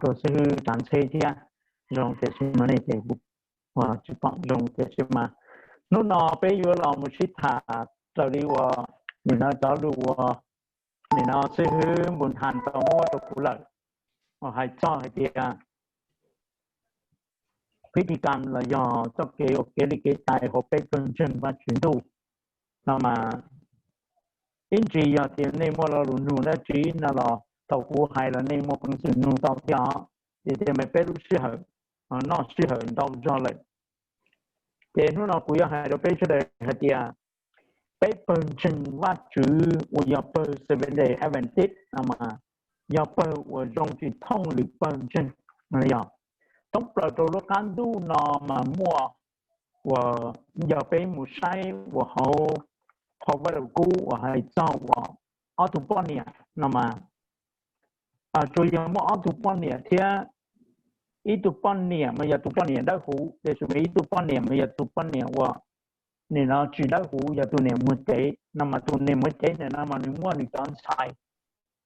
rau xib hwb Tsav Ntxheb thiab. Zoo tiam sis mas nej ces kuv tsis pom zoo tiam sis mas hnub no peb yuav los mus sib tham raws li uas nim no cov lus uas nim no xib hwb Npus Nthas tau muab rau kuv lawm, uas hais txog hais tias phib thi kam los yog txoj kev ua kev li kev cai hauv peb pawg ntseeg Vajtswv ntuj no mas ib ntsis yog tias nej muaj lo lus nug dab tsi no los thaum kuv hais los nej muaj peev xwm nug tau thiab os. Ces thiaj li peb lub sij hawm noj sij hawm ntau zog lawm. Ces hnub no kuv yuav hais rau peb sawv daws hais tias peb pawg ntseeg Vajtswv uas yog pawg Seventh Day Adventist no mas yog pawg uas zoo tsis thooj lwm pawg ntseeg no yog thoob plaws rau lub qab ntuj no mas muaj uas yog peb mus saib uas hauv phau Vaj Lus Kub uas hais txog uas ob tug poj niam no mas tsuas yog muaj ob tug poj niam thiab ib tug poj niam mas yog tus poj niam dawb huv, tiam sis mas ib tug poj niam mas yog tus poj niam uas nim no tsis dawb huv, yog tus niam muag cev no mas tus niam muag cev ntawm no mas nws muaj nws cov ntxhais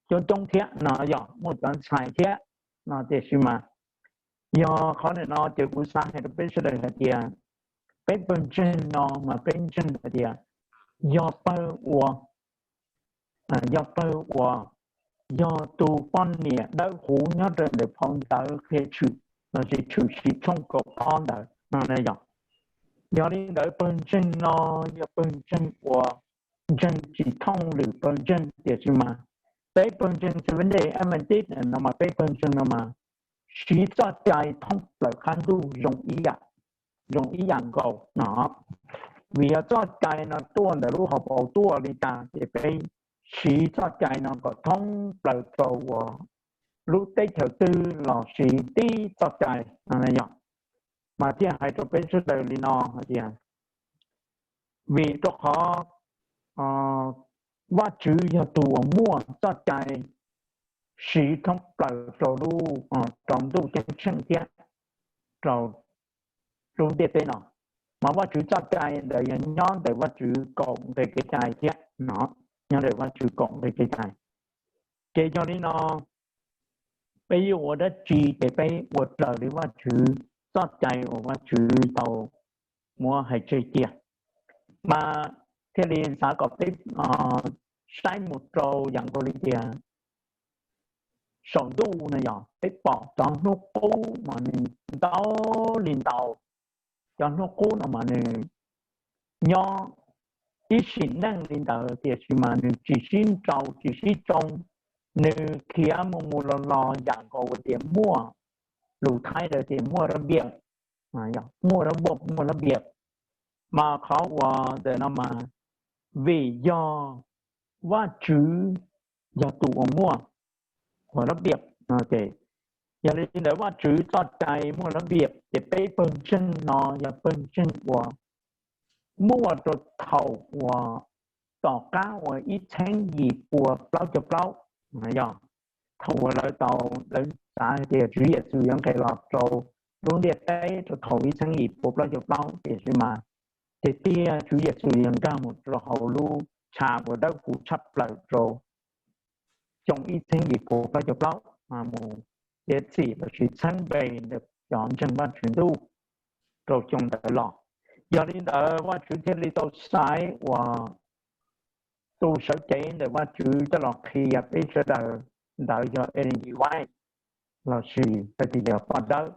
coob coob thiab no yog muaj cov ntxhais thiab no tiam sis mas yog qhov ntawm no ces kuv xav hais rau peb sawv daws hais tias peb pawg ntseeg no mas peb ntseeg hais tias yog pawg uas yog pawg uas yog tus poj niam dawb huv nyob rau ntawm phau ntawv Qhia Tshwm lossis Tshwm Sim tshooj kaum ob ntawd no yog. Yog li ntawd pawg ntseeg no yog pawg ntseeg uas ntseeg tsis thooj lwm pawg ntseeg tiam sis mas peb pawg ntseeg Seventh Day Adventist no mas peb pawg ntseeg no mas siv txoj cai thoob plaws qab ntuj zoo ib yam, zoo ib yam nkaus no. Vim yog txoj cai no tuaj ntawm lub hauv paus tuaj li cas ces peb siv txoj cai no kom thoob plaws rau uas lub teb chaws twg los siv tib txoj cai no yog. Mas thiaj hais rau peb sawv daws li no hais tias vim rau qhov Vajtswv yog tus uas muaj txoj cai siv thoob plaws rau lub, rau ntuj ceeb tsheej thiab rau lub ntiaj teb no, mas Vajtswv txoj cai ntawd yog nyob ntawm Vajtswv kaum nqe kev cai thiab no, nyob ntawm Vajtswv kaum nqe kev cai. Ces yog li no peb yuav ua dab tsi ces peb ua raws li Vajtswv txoj cai uas Vajtswv tau muab hais tseg cia. Mas thiaj li xav kom peb saib mus rau yam nkaus li tias saum ntuj no yog peb pom cov hnub qub mas nws ntau li ntau. Cov hnub qub no mas nws nyob ib sim neej li ntawd tiam sis mas nws tsis sib nrau tsis sib tsoo, nws khiav mus mus los los yam nkaus tias muaj, lus Thaib tias muaj rab npiam, muaj rab npiam, muaj rab npiam. Mas qhov uas ntawm no mas vim yog Vajtswv yog tus uas muaj uas rab npiam no ces yog li ntawd Vajtswv txoj cai muaj rab npiam ces peb pawg ntseeg no yog pawg ntseeg uas muaj rau thaum uas tom qab uas ib txheeb yim pua plaub caug plaub, yog thaum uas lawv tau, lawv xav hais tias Tswv Yexus yuav nqes los rau lub ntiaj teb rau thaum ib txheeb yim pua plaub caug plaub tiam sis mas tiag tiag Tswv Yexus yuav nkag mus rau hauv lub tshav uas dawb huv tshaj plaws rau xyoo ib txheeb yim pua plaub caug plaub mus hiav txwm lossis txheeb npe ntawm cov ntseeg Vajtswv ntuj rau xyoo ntawd los. Yog li ntawd Vajtswv thiaj li tau xaiv uas tus sawv cev ntawm Vajtswv coj los qhia peb sawv daws, ntawd yog Ellen G. White lossis hais tias yog poj dawb,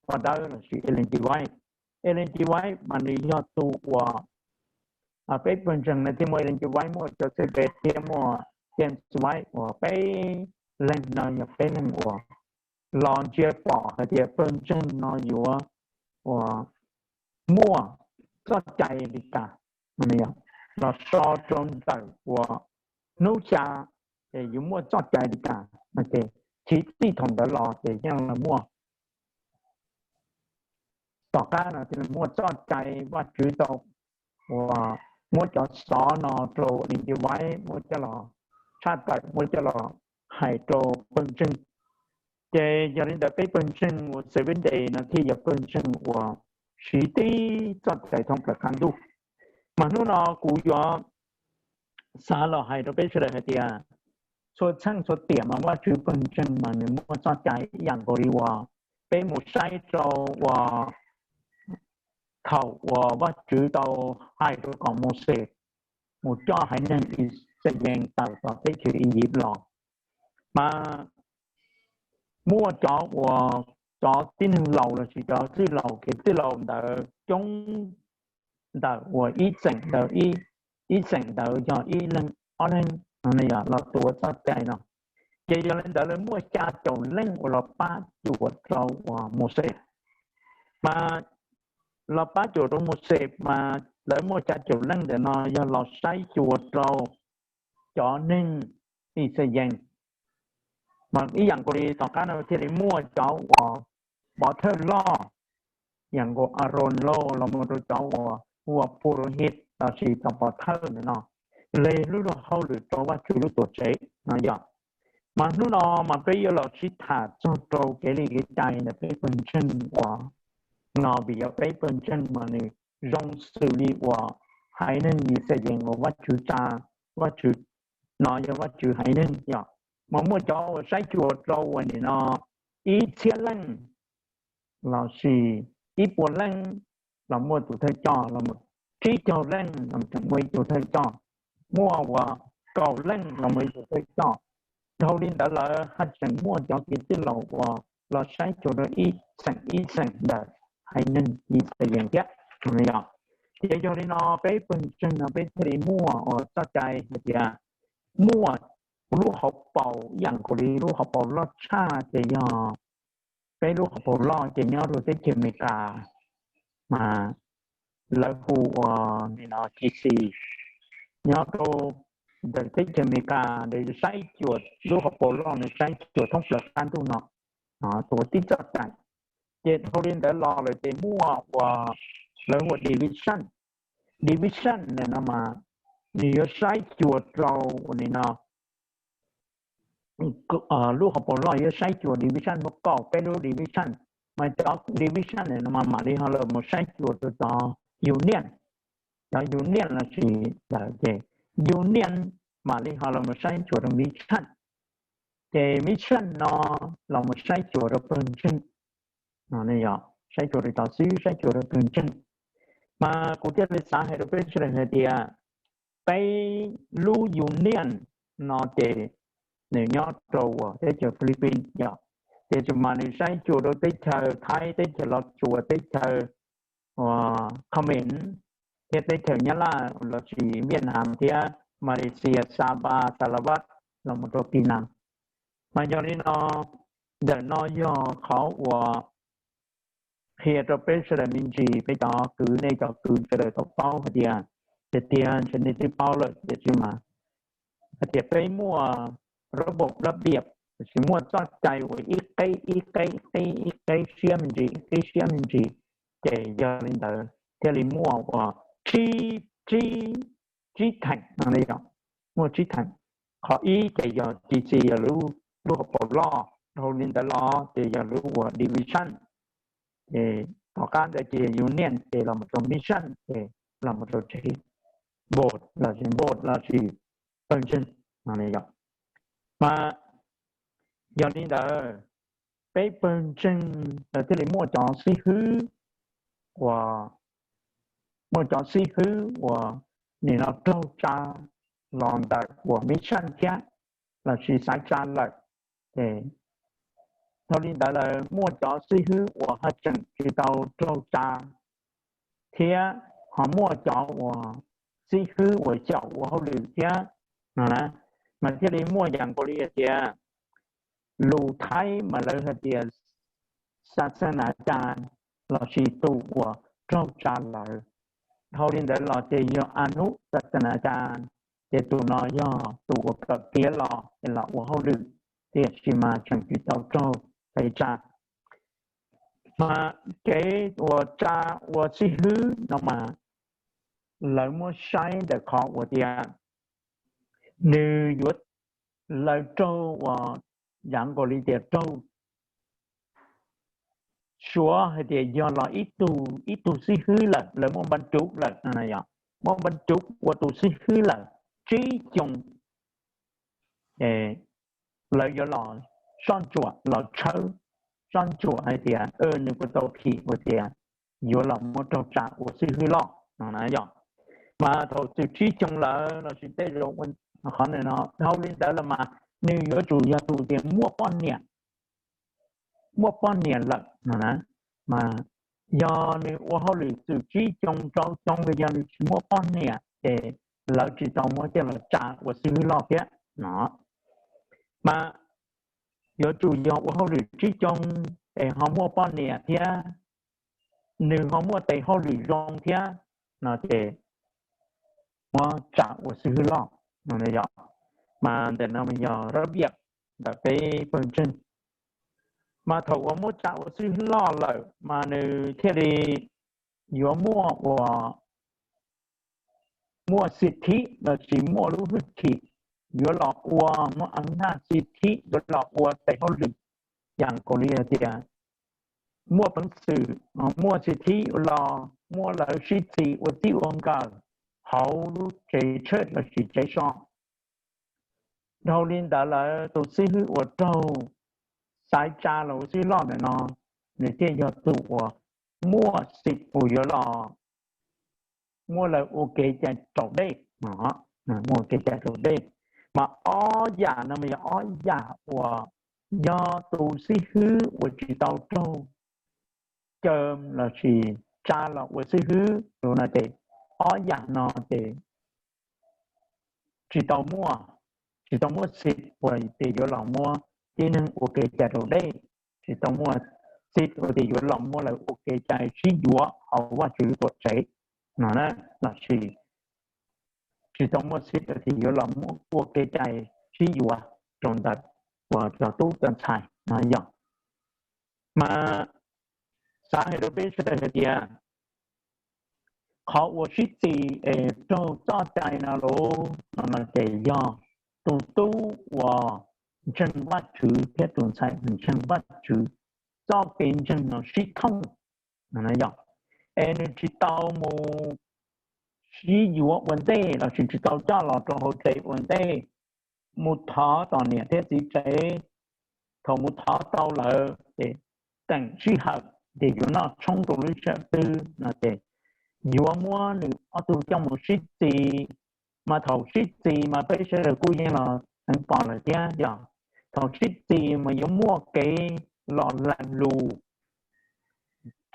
poj dawb lossis Ellen G. White. Ellen G. White mas nws yog tus uas peb pawg ntseeg no thiaj muaj Ellen G. White, muaj Joseph Smith thiab muaj James White uas peb leeg no yog peb leeg uas los ntsia pom hais tias pawg ntseeg no yuav uas muaj txoj cai li cas, los so rau ntawm uas hnub xya es yuav muaj txoj cai li cas. Chiv txij thaum ntawd los ces yeej los muaj, tom qab no thiaj li muaj txoj cai Vajtswv tau uas muab cov xov no rau Ellen G. White, muab coj los tshaj tawm, muab coj los hais rau pawg ntseeg. Ces yog li ntawd peb pawg ntseeg uas Seventh Day no thiaj yog pawg ntseeg uas siv tib txoj cai thoob plaws qab ntuj. Mas hnub no kuv yuav xav los hais rau peb sawv daws hais tias txhua txheej txhua tiam mas Vajtswv pawg ntseeg mas nws muaj txoj cai ib yam nkaus li uas peb mus saib rau uas thaum uas Vajtswv tau hais rau kom Mauxes mus coj haiv neeg Yixalayees tawm tom teb chaws Iziv los, mas muaj cov uas cov tib neeg laus lossis cov txwj laus, kev txwj laus ntawd coob ntawm uas ib xeem ntawd, ib xeem ntawd yog ib leeg ob leeg los tuav txoj cai no. Ces yog li ntawd lawv muaj xya caum leej uas los pab cuam rau uas Mauxes. Mas los pab cuam rau Mauxes mas lawv muaj xya caum leej ntawm no yog los saib xyuas rau cov neeg Yixalayees. Mas ib yam nkaus li tom qab no thiaj li muaj cov uas pov thawj loj, yam nkaus Aroos los mus rau cov uas hu ua Purahit lossis cov pov thawj ntawm no, hle lub luag hauj lwm rau Vajtswv lub tuam tsev no yog. Mas hnub no mas peb yuav los sib tham txog rau kev li kev cai ntawm peb pawg ntseeg uas no, vim yog peb pawg ntseeg mas nws zoo xws li uas haiv neeg Yixalayees uas Vajtswv tsa, Vajtswv no yog Vajtswv haiv neeg yog. Mas muaj cov uas saib xyuas rau uas nim no ib txhiab leej lossis ib puas leej los muaj tus thawj coj, los tsib caug leej los tseem muaj ib tug thawj coj, muaj uas kaum leej los muaj ib tug thawj coj. Dhau li ntawd lawv haj tseem muaj cov kev txwj laus uas los saib xyuas rau ib xeem ib xeem ntawm haiv neeg Yixalayees thiab. Ces yog li no peb pawg ntseeg no peb thiaj li muaj uas txoj cai hais tias muaj kuv lub hauv paus ib yam nkaus li lub hauv paus loj tshaj ces yog peb lub hauv paus loj ces nyob rau teb chaws Amelikas mas lawv hu ua nim no G C, nyob rau ntawm teb chaws Amelikas lawv saib xyuas lub hauv paus loj no saib xyuas thoob plaws qab ntuj no, tuav tib txoj cai. Ces dhau li ntawd los lawm ces muaj uas lawv hu ua division. Division ntawm no mas nws yuav saib xyuas rau uas nim no lub hauv paus loj yuav saib xyuas division muaj kaum peb lub division. Mas cov division ntawm no mas mam li ho los mus saib xyuas rau cov union, cov union lossis ntawd ces union mam li ho los mus saib xyuas rau mission. Ces mission no los mus saib xyuas rau pawg ntseeg, saib xyuas rau cov xib hwb, saib xyuas rau pawg ntseeg. Mas kuv thiaj li xav hais rau peb sawv daws hais tias peb lub union no ces nws nyob rau uas teb chaws Philippines yom, ces tsis mas nws saib xyuas rau teb chaws Thaib, teb chaws Los Tsuas, teb chaws Khmer thiab teb chaws Nyab Laj lossis Vietnam thiab Malaysia, Sabah, Sarawak los mus rau Penang. Mas yog li no, ntawm no yog qhov uas qhia rau peb sawv daws me ntsis, peb cov kwv, nej cov kwv sawv daws tau paub hais tias, tiag tiag ntshe nej twb paub lawm tiam sis mas hais tias peb muaj ระบบระเบียบ tiam sis muaj txoj cai uas ib qeb ib qeb ib qeb ib qeb siab me ntsis, ib qeb siab me ntsis, ces yog li ntawd thiaj li muaj uas tsib, tsib, tsib theem no, muaj tsib theem. Qhov ib ces yog G C, yog lub, lub hauv paus loj, dhau li ntawd los ces yog lub uas division, ces tom qab ntawd ces union, ces los mus rau mission, ces los mus rau tsib, board lossis board lossis pawg ntseeg no. Mas yog li ntawd peb pawg ntseeg thiaj li muaj cov xib hwb uas, muaj cov xib hwb uas nim no raug tsa los ntawm uas mission thiab lossis xaiv tsa lawm. Ces dhau li ntawd lawm muaj cov xib hwb uas haj tseem tsis tau raug tsa thiab ho muaj cov uas xib hwb uas xyaum ua hauj lwm thiab no na. Mas thiaj li muaj yam nkaus li hais tias lus Thaib mas lawv hais tias xas xas nas cas lossis tus uas raug tsa lawm. Dhau li ntawd los ces yog anub xas xas nas cas, ces tus no yog tus uas kawm tiav los es los ua hauj lwm, tiam sis mas tseem tsis tau raug xaiv tsa. Mas kev uas tsa ua xib hwb no mas lawv muab saib ntawm qhov uas tias nws yuav, lawv raug uas, yam nkaus li tias raug suav hais tias yog los ib tug, ib tug xib hwb lawm, lawv muab npa ruv lawm, muab npa ruv ua tus xib hwb lawm tsib xyoo, lawv yuav los soj ntsuam los tshawb soj ntsuam hais tias nws kuj tau phim ua tias yuav los muab raug tsa ua xib hwb loj no na yog. Mas thaum txwm tsib xyoos lawm lossis tej zaum qhov no, dhau li ntawd los mas nws yuav tsum yog tus tias muaj poj niam, muaj poj niam lawm no na, mas yog nws ua hauj lwm txwm tsib xyoo rau xyoo los yog nws tsis muaj poj niam ces lawv tsis tau muab coj los tsa ua xib hwb loj thiab no. Mas yuav tsum yog ua hauj lwm tsib xyoo es ho muaj poj niam thiab, nws ho muaj tes hauj lwm zoo thiab no ces muab tsa ua xib hwb loj no yog. Mas ntawm no yog rab viam ntawm peb pawg ntseeg. Mas thaum uas muab tsa ua xib hwb loj lawm mas nws thiaj li yuav muaj ua, muaj xib thib lossis muaj lub hwj chim yuav los ua, muaj a naj xib thib yuav los ua tes hauj lwm, yam nkaus li hais tias muaj peev xwm, muaj xib thib los muaj lawv sib txis ua txij ua nkawm hauv lub tsev tshawj lossis tsev so. Dhau li ntawd lawm tus xib hwb uas raug xaiv tsa los ua xib hwb loj ntawm no, nws thiaj yog tus uas muaj xib uas yuav los muab lawv ua kev cai raus dej, muab ua kev cai raus dej. Mas ob yam no mas yog ob yam uas yog tus xib hwb uas tsis tau raug caw lossis tsa los ua xib hwb no ces ob yam no ces tsis tau muaj, tsis tau muaj xib uas tias yuav los muab tib neeg ua kev cai raus dej, tsis tau muaj xib uas tias yuav los muab lawv ua kev cai sib yuav hauv Vajtswv lub tuam tsev no, lossis tsis tau muaj xib uas tias yuav los muab ua kev cai sib yuav rau ntawm uas cov tub cov ntxhais no yog. Mas xav hais rau peb sawv daws hais tias qhov uas sib txis es raug txoj cai no los no ces yog tus tub uas ntseeg Vajtswv thiab tus ntxhais ntseeg Vajtswv txoj kev ntseeg no sib thooj no yog, es nws tsis tau mus sib yuav ua ntej lossis tsis tau coj los rau hauv tsev ua ntej, mus thov tom niam thiab txiv tsev. Thaum mus thov tau lawm ces teem sij hawm ces yuav noj tshoob rau lub sij hawm twg no ces yuav muab nws ob tug coj mus sib txis. Mas thaum sib txis mas peb sawv daws kuj yeej los teev pom lawm thiab yog, thaum sib txis mas yuav muaj kev los lees lus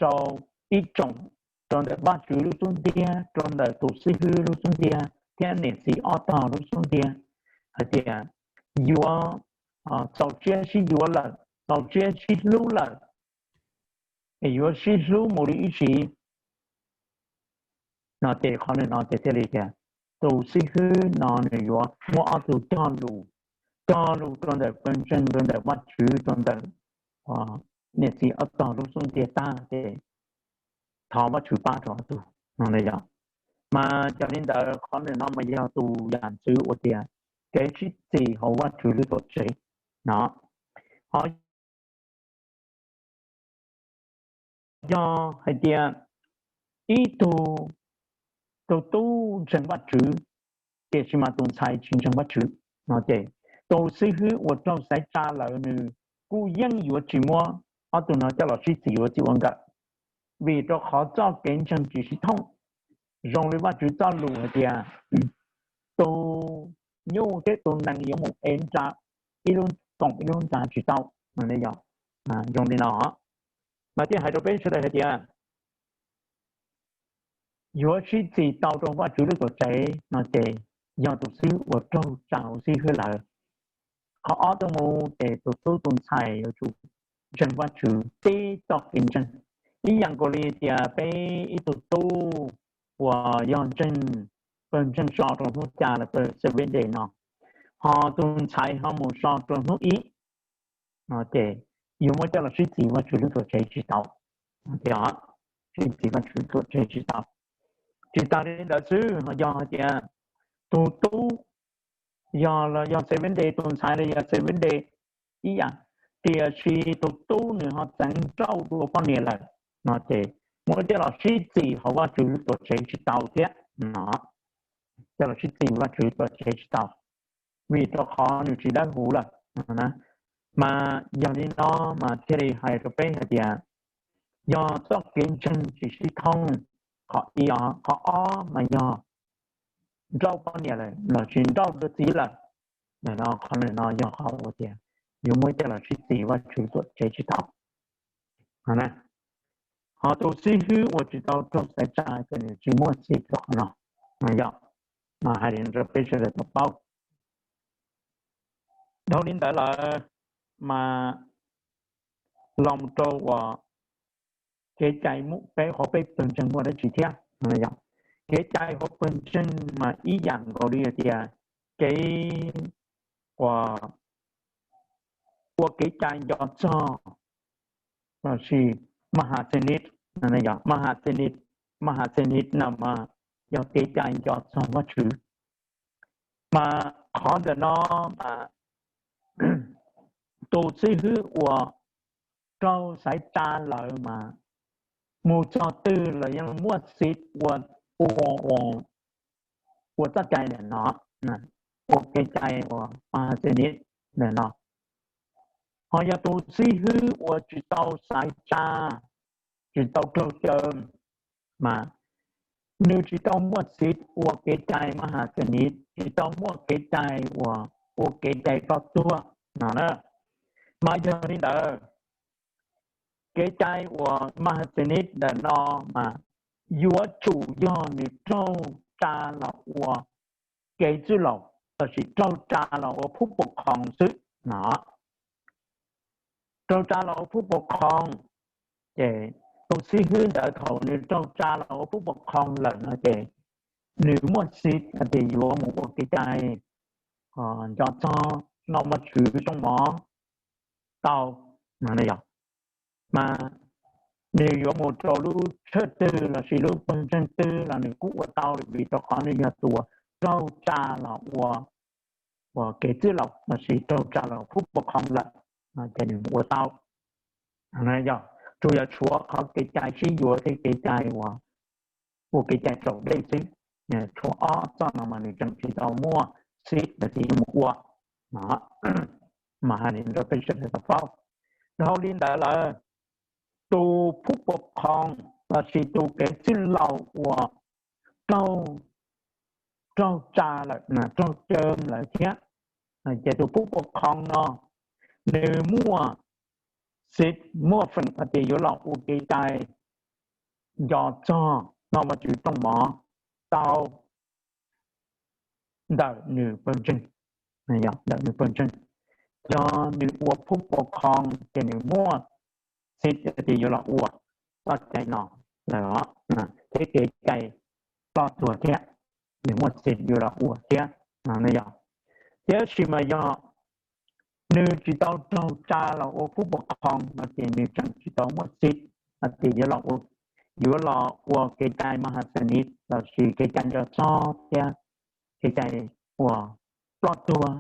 rau ib tsoom, rau ntawm Vajtswv lub xub ntiag, rau ntawm tus xib hwb lub xub ntiag thiab niam txiv ob tog lub xub ntiag hais tias yuav txaus siab sib yuav lawm, txaus siab sib hlub lawm, es yuav sib hlub mus li ib sim no ces qhov no ces thiaj li tias tus xib hwb no nws yuav muab ob tug cog lus, cog lus rau ntawm pawg ntseeg, rau ntawm Vajtswv, rau ntawm niam txiv ob tog lub xub ntiag tag ces thov Vajtswv pab rau ob tug no yog. Mas yog li ntawd qhov no mas yog tus yam ntxwv uas tias kev sib txis hauv Vajtswv lub tuam tsev no. Ho yog hais tias ib tug, tus tub ntseeg Vajtswv, tiam sis mas tus ntxhais tsis ntseeg Vajtswv no ces tus xib hwb uas raug xaiv tsa lawm nws kuj yeej yuav tsis muab ob tug no coj los sib txis yuav txij ua nkawm, vim rau qhov txoj kev ntseeg tsis sib thooj. Zoo li Vajtswv txoj lus hais tias tus nyuj thiab tus nees yuav mus ev nra ib lub koom ib lub nra tsis tau no yog. Zoo li no mas thiaj hais rau peb sawv daws hais tias yuav sib txis tau rau Vajtswv lub tuam tsev no ces yog tus xib hwb uas raug tsa ua xib hwb lawm. Qhov ob tuaj mus ces tus tub tus ntxhais yuav tsum ntseeg Vajtswv tib txoj kev ntseeg, ib yam nkaus li tias peb ib tug tub uas yog ntseeg, pawg ntseeg so rau hnub ca los pawg Seventh Day no, ho tus ntxhais ho mus so rau hnub ib no ces yuav muab coj los sib txis Vajtswv lub tuam tsev tsis tau. Sib txis Vajtswv tuam tsev tsis tau. Tsis tas li ntawd xwb, ho yog hais tias tus tub yog los yog Seventh Day, tus ntxhais los yog Seventh Day ib yam, tiam sis tus tub nws ho txeev nrauj dua poj niam lawm no ces muab coj los sib txis hauv Vajtswv lub tuam tsev tsis tau thiab no. Coj los sib txis Vajtswv lub tuam tsev tsis tau, vim rau qhov nws tsis dawb huv lawm. Mas yog li no mas thiaj li hais rau peb hais tias yog txoj kev ntseeg tsis sib thooj, qhov ib, qhov ob mas yog nrauj poj niam lawm lossis nrauj dua txiv lawm. Ntawm no qhov ntawm no yog qhov uas tias yuav muab coj los sib txis Vajtswv tuam tsev tsis tau. Ho tus xib hwb uas tsis tau raug xaiv tsa ces nws tsis muaj txim rau qhov no. Yog, mas hais li rau peb sawv daws tau paub. Dhau li ntawd lawm mas los mus rau uas kev cai, peb qhov peb pawg ntseeg muaj dab tsi thiab. Kev cai hauv pawg ntseeg mas ib yam nkaus li hais tias kev ua, ua kev cai nco txog lossis Mahasenit, Mahasenit, Mahasenit no mas yog kev cai nco txog Vajtswv. Mas qhov ntawm no mas tus xib hwb uas raug xaiv tsa lawm mas mus txog twg los yeej muaj txim ua, ua, ua txoj cai ntawm no, ua kev cai uas Mahasenit ntawm no. Ho yog tus xib hwb uas tsis tau xaiv tsa, tsis tau raug caw, mas nws tsis tau muaj txim ua kev cai Mahasenit, tsis tau muaj kev cai uas ua kev cai ploj tuag no na. Mas yog li ntawd, kev cai uas Mahasenit ntawm no mas yuav tsum yog nws raug tsa los ua kev txwj laus lossis raug tsa los ua phub pov khoov xwb no. Raug tsa los ua phub pov khoov, ces tus xib hwb ntawd thaum nws raug tsa los ua phub pov khoov lawm no ces nws muaj txim hais tias yuav mus ua kev cai nco txog noj Vajtswv rooj mov tau no. Yog mas nws yuav mus rau lub church twg lossis lub pawg ntseeg twg los nws kuj ua tau, vim rau qhov nws yog tus uas raug tsa los ua, ua kev txwj laus lossis raug tsa los phub pov khoov lawm, ces nws mus ua tau. Yog, tsuas yog tshuav qhov kev cai sib yuav thiab kev cai uas ua kev cai raus dej xwb. Tshuav ob txoj no mas nws tseem tsis tau muaj txim hais tias yuav mus ua no. Mas hais li rau peb sawv daws tau paub. Dhau li ntawd lawm, tus phub pov khoov lossis tus kev txwj laus uas raug, raug tsa lawm, raug caw lawm thiab, ces tus phub pov khoov no nws muaj txim, muaj feem hais tias yuav los ua kev cai nco txog noj Vajtswv rooj mov tau ntawm nws pawg ntseeg, ntawm nws pawg ntseeg. Yog nws ua phub pov khoov ces nws muaj txim hais tias yuav los ua txoj cai no lawm, thiab kev cai ploj tuag thiab, nws muaj txim yuav los ua thiab. Yog, tiam sis mas yog nws tsis tau raug tsa los ua phub pov khoov no ces nws tseem tsis tau muaj txim hais tias yuav los ua, yuav los ua kev cai Mahasenit lossis kev cai nco txog thiab kev cai uas ploj tuag,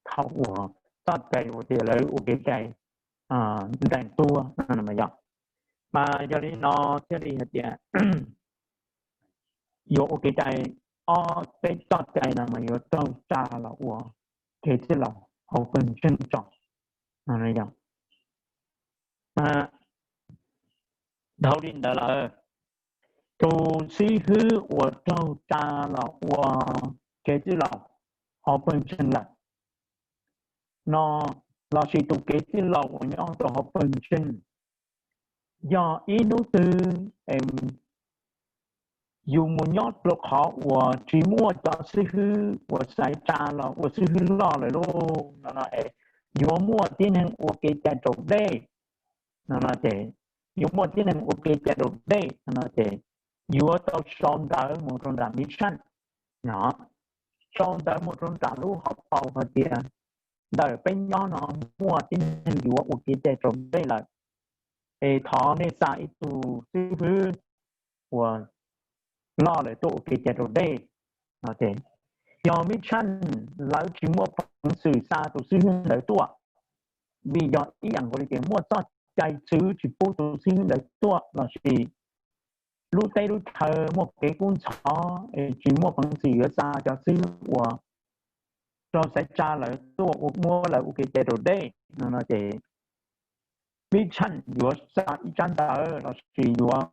thaum uas txoj cai uas tias lawv ua kev cai ntees tuag no yog. Mas yog li no thiaj li hais tias yuav ua kev cai, ob peb txoj cai no mas yuav raug tsa los ua kev txwj laus hauv pawg ntseeg tso no yog. Dhau li ntawd lawm, tus xib hwb uas raug tsa los ua kev txwj laus hauv pawg ntseeg lawm no, lossis tus kev txwj laus uas nyob rau hauv pawg ntseeg, yog ib hnub twg yus mus nyob rau qhov uas tsis muaj cov xib hwb uas xaiv tsa los ua xib hwb loj lawm lauj no no es yuav muaj tib neeg ua kev cai raus dej no no ces, yuav muaj tib neeg ua kev cai raus dej no no ces yuav tau sau ntawv mus rau nram miv saj no, sau ntawv mus rau nram lub hauv paus hais tias ntawm peb nyob no muaj tib neeg yuav ua kev cai raus dej lawm, es thov nej xa ib tug xib hwb uas loj lawm tuaj ua kev cai raus dej no ces, yog miv saj lawv tsis muaj peev xwm xa tus xib hwb ntawd tuaj, vim yog ib yam nkaus li tias muaj txoj cai txwv tsis pub tus xib hwb ntawd tuaj lossis lub teb lub chaw muaj kev kub ntxhov es tsis muaj peev xwm yuav xa cov xib hwb uas raug xaiv tsa lawv tuaj ua, muab lawv ua kev cai raus dej no no ces Vij Tsheej yuav xa ib tsab ntawv lossis yuav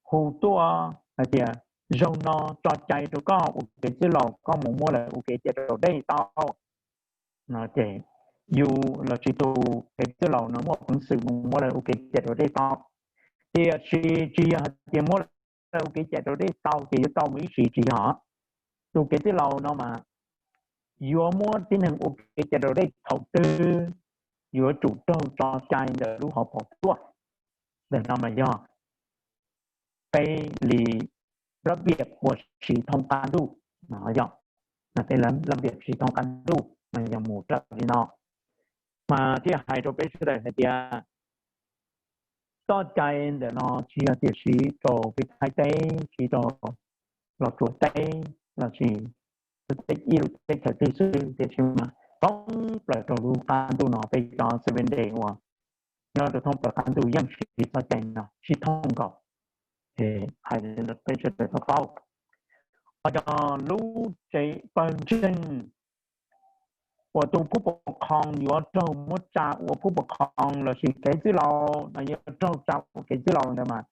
hu tuaj hais tias zaug no tso cai rau koj ua kev txwj laus, koj mus muab lawv ua kev cai raus dej tau no ces yus lossis tus kev txwj laus no muaj peev xwm mus muab lawv ua kev cai raus dej tau. Tiam sis tsis yog hais tias muab lawv ua kev cai raus dej tau ces yuav tau mus ib sim, tsis yog. Tus kev txwj laus no mas yuav muab tib neeg ua kev cai raus dej thaum twg yuav tsum raug tso cai ntawm lub hauv paus tuaj. Ntawm no mas yog peb li lab viam uas siv thoob qab ntuj, yog peb lab viam siv thoob qab ntuj mas yog mus raws li no. Mas thiaj hais rau peb sawv daws hais tias txoj cai ntawm no tsis yog tiam siv rau peb Thaib teb, siv rau Los Tsuas teb lossis ib lub teb chaws twg xwb, tiam sis mas thoob plaws rau lub qab ntuj no peb cov Seventh Day uas nyob rau thoob plaws qab ntuj yeej siv txoj cai no sib thooj nkaus. Hais peb sawv daws tau paub, ho cov lub tsev pawg ntseeg uas tus phub pov khoo yuav raug muab tsa ua phub pov khoo lossis kev txwj laus no yuav raug tsa ua kev txwj laus ntawd mas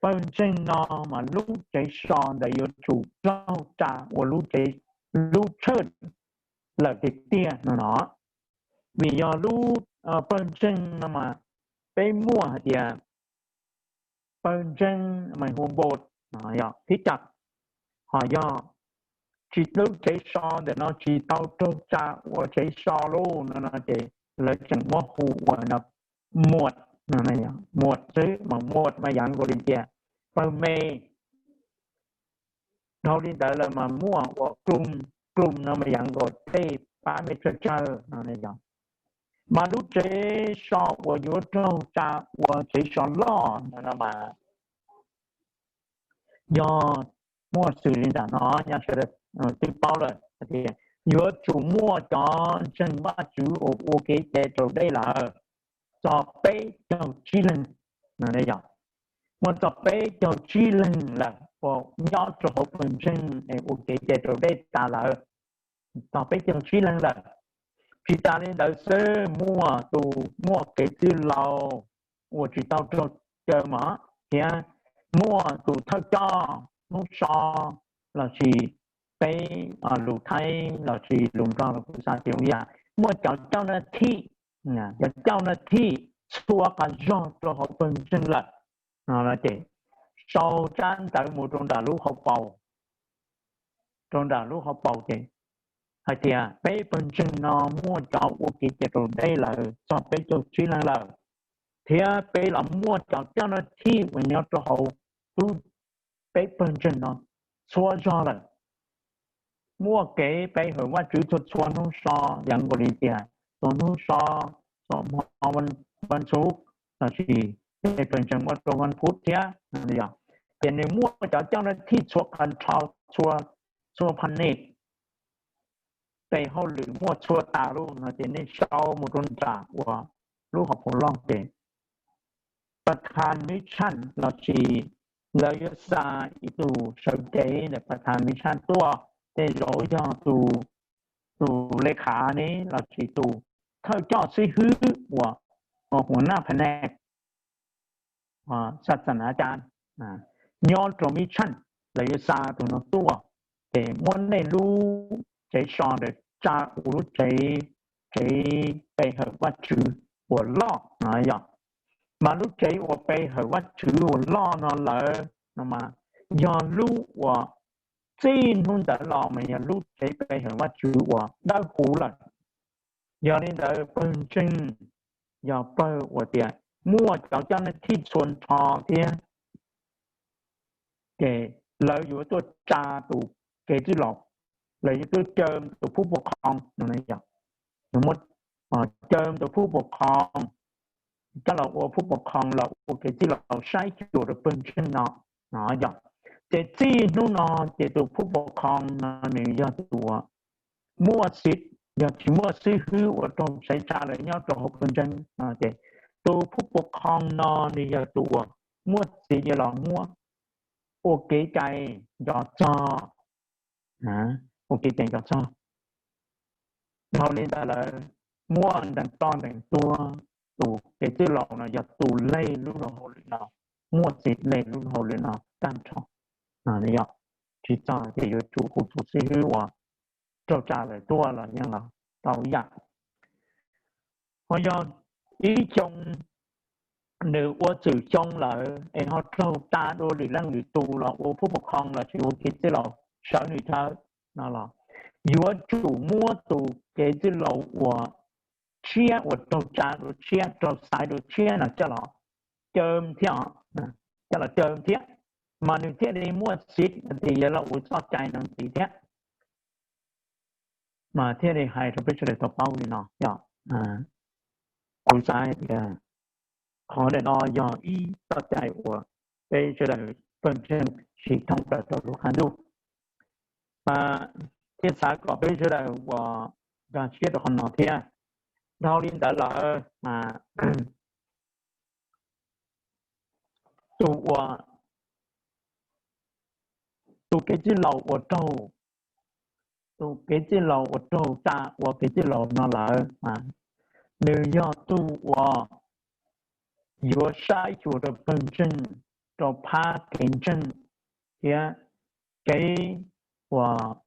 pawg ntseeg no mas lub tsev so ntawd yuav tsum raug tsa ua lub, lub tshawj lawm tiag tiag no no. Vim yog lub pawg ntseeg no mas peb muaj hais tias pawg ntseeg mas hu npos, thib cas, ho yog tsis, lub tsev so ntawm no tsis tau raug tsa ua tsev so lauj no no ces lawv tseem muab hu ua no muam, muam xwb mas muam mas yog nkaus li tias pawg me. Dhau li ntawd lawm mas muaj ua klum, klum no mas yog nkaus tej pab me tsawg tsawg no. Mas lub tsev so uas yuav raug tsa ua tsev so loj no no mas yog muaj xws li ntawm no, nyob sawv daws twb paub lawm tias yuav tsum muaj cov ntseeg Vajtswv uas ua kev cai raus dej lawm txog peb caug tsib leeg. Muaj txog peb caug tsib leeg lawm uas nyob rau hauv pawg ntseeg es ua kev cai raus dej tas lawm, txog peb caug tsib leeg lawm. Tsis tas li ntawd xwb, muaj tus muaj kev txwj laus uas tsis tau raug caw mog, thiab muaj tus thawj coj hnub so, lossis peb lus Thaib lossis lus Nplog los kuv xav tias yog muaj cov coj na thij, cov coj na thij txhua qhov zog rau hauv pawg ntseeg lawm. Ces sau tsab ntawv mus rau nram lub hauv paus, rau nram lub hauv paus ces hais tias peb pawg ntseeg no muaj cov ua kev cai raus dej lawm txog peb caug tsib leeg lawm, thiab peb los muaj cov coj na thij uas nyob rau hauv lub, peb pawg ntseeg no txhua zog lawm. Muaj kev pe hawm Vajtswv txhua txhua hnub so, yog nkaus li tias txhua hnub so, txhua hmo, vaj ntxhuv, lossis peb pawg ntseeg muaj rau vaj phuv thiab. Ces nws muaj cov coj na thij txhua qhov nrho, txhua phav nim, tes hauj lwm muaj txhua tas lub no ces nej sau mus rau nram uas lub hauv paus loj ces pas thas nws tshaj lossis lawv yuav xa ib tug sawv cev ntawm pas thas nws tshaj tuaj, tej zaum yog tus, tus le khav ne lossis tus thawj coj xib hwb uas, uas hua naj pha ne xa xa nav cas nyob rau mi tshaj, lawv yuav xa tus no tuaj, ces muab nej lub tsev so ntawd tsa ua lub tsev, tsev pe hawm Vajtswv uas loj no yog. Mas lub tsev uas pe hawm Vajtswv uas loj no lawm no mas yog lub uas txij hnub ntawd los mas yog lub tsev pe hawm Vajtswv uas dawb huv lawm. Yog li ntawd pawg ntseeg yog pawg uas tias muaj cov coj na thij txhua nrho thiab, ces lawv yuav tuaj tsa tus kev txwj laus, lawv yuav tuaj caw tus phub pov khoo no, caw tus phub pov khoo, coj los ua phub pov khoo los ua kev txwj laus saib xyuas rau pawg ntseeg no no yog. Ces txij hnub no ces tus phub pov khoo no nws yog tus uas muaj xib, yog tsis muaj xib hwb uas raug xaiv tsa lawm nyob rau hauv pawg ntseeg no ces tus phub pov khoo no nws yog tus uas muaj txiv yuav los muab ua kev cai nco txog ua kev cai nco txog. Dhau li ntawd lawm, muaj ntees ploj ntees tuag, tus kev txwj laus no yog tus leg lub luag hauj lwm no, muaj txim leg lub luag hauj lwm no tag nrho. Yog tsis txog ces yuav tsum hu tus xib hwb uas raug tsa lawm tuaj los yeej los tau ib yam. Ho yog ib xyoo nws ua txwm xyoo lawm es ho raug tsa dua lwm leej lwm tus los ua phuj pov khoo los sis ua kev txwj laus sawv nws thawj no los yuav tsum muab tus kev txwj laus uas tshiab uas raug tsa dua tshiab raug xaiv dua tshiab no coj los caw thiab, coj los caw thiab, mas nws thiaj li muaj txim tias yuav los ua txoj cai no ntxiv thiab. Mas thiaj li hais rau peb sawv daws tau paub li no yog, kuv xav hais tias qhov ntawm no yog ib txoj cai uas peb sawv daws pawg ntseeg tsis thooj plaws rau lub qab ntuj. Mas thiaj xav kom peb sawv daws uas nkag siab rau qhov no thiab. Dhau li ntawd lawm mas tus uas, tus kev txwj laus uas raug, tus kev txwj laus uas raug tsa ua kev txwj laus no lawm, nws yog tus uas yuav saib xyuas rau pawg ntseeg, rau phab kev ntseeg thiab kev uas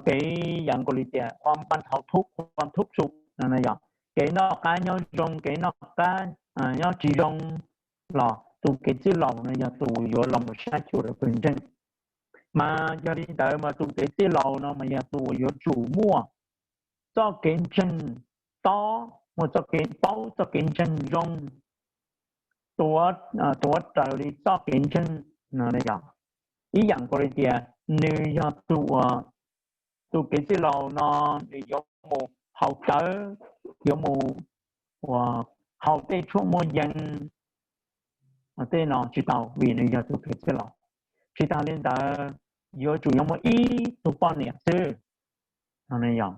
kev yam nkaus li tias khuam pab thauv thub khuam thub su no yog kev noj qab nyob zoo, kev noj qab nyob tsis zoo los tus kev txwj laus no yog tus yuav los mus saib xyuas rau pawg ntseeg. Mas yog li ntawd mas tus kev txwj laus no mas yog tus uas yuav tsum muaj txoj kev ntseeg tob, muaj txoj kev paub, txoj kev ntseeg zoo, tuav raws li txoj kev ntseeg no yog ib yam nkaus li tias nws yog tus uas, tus kev txwj laus no nws yuav mus haus cawv, yuav mus ua haus tej tshuaj muaj yees, tej no tsis tau vim nws yog tus kev txwj laus. Tsis tas li ntawd, yuav tsum yuav muaj ib tug poj niam xwb no yog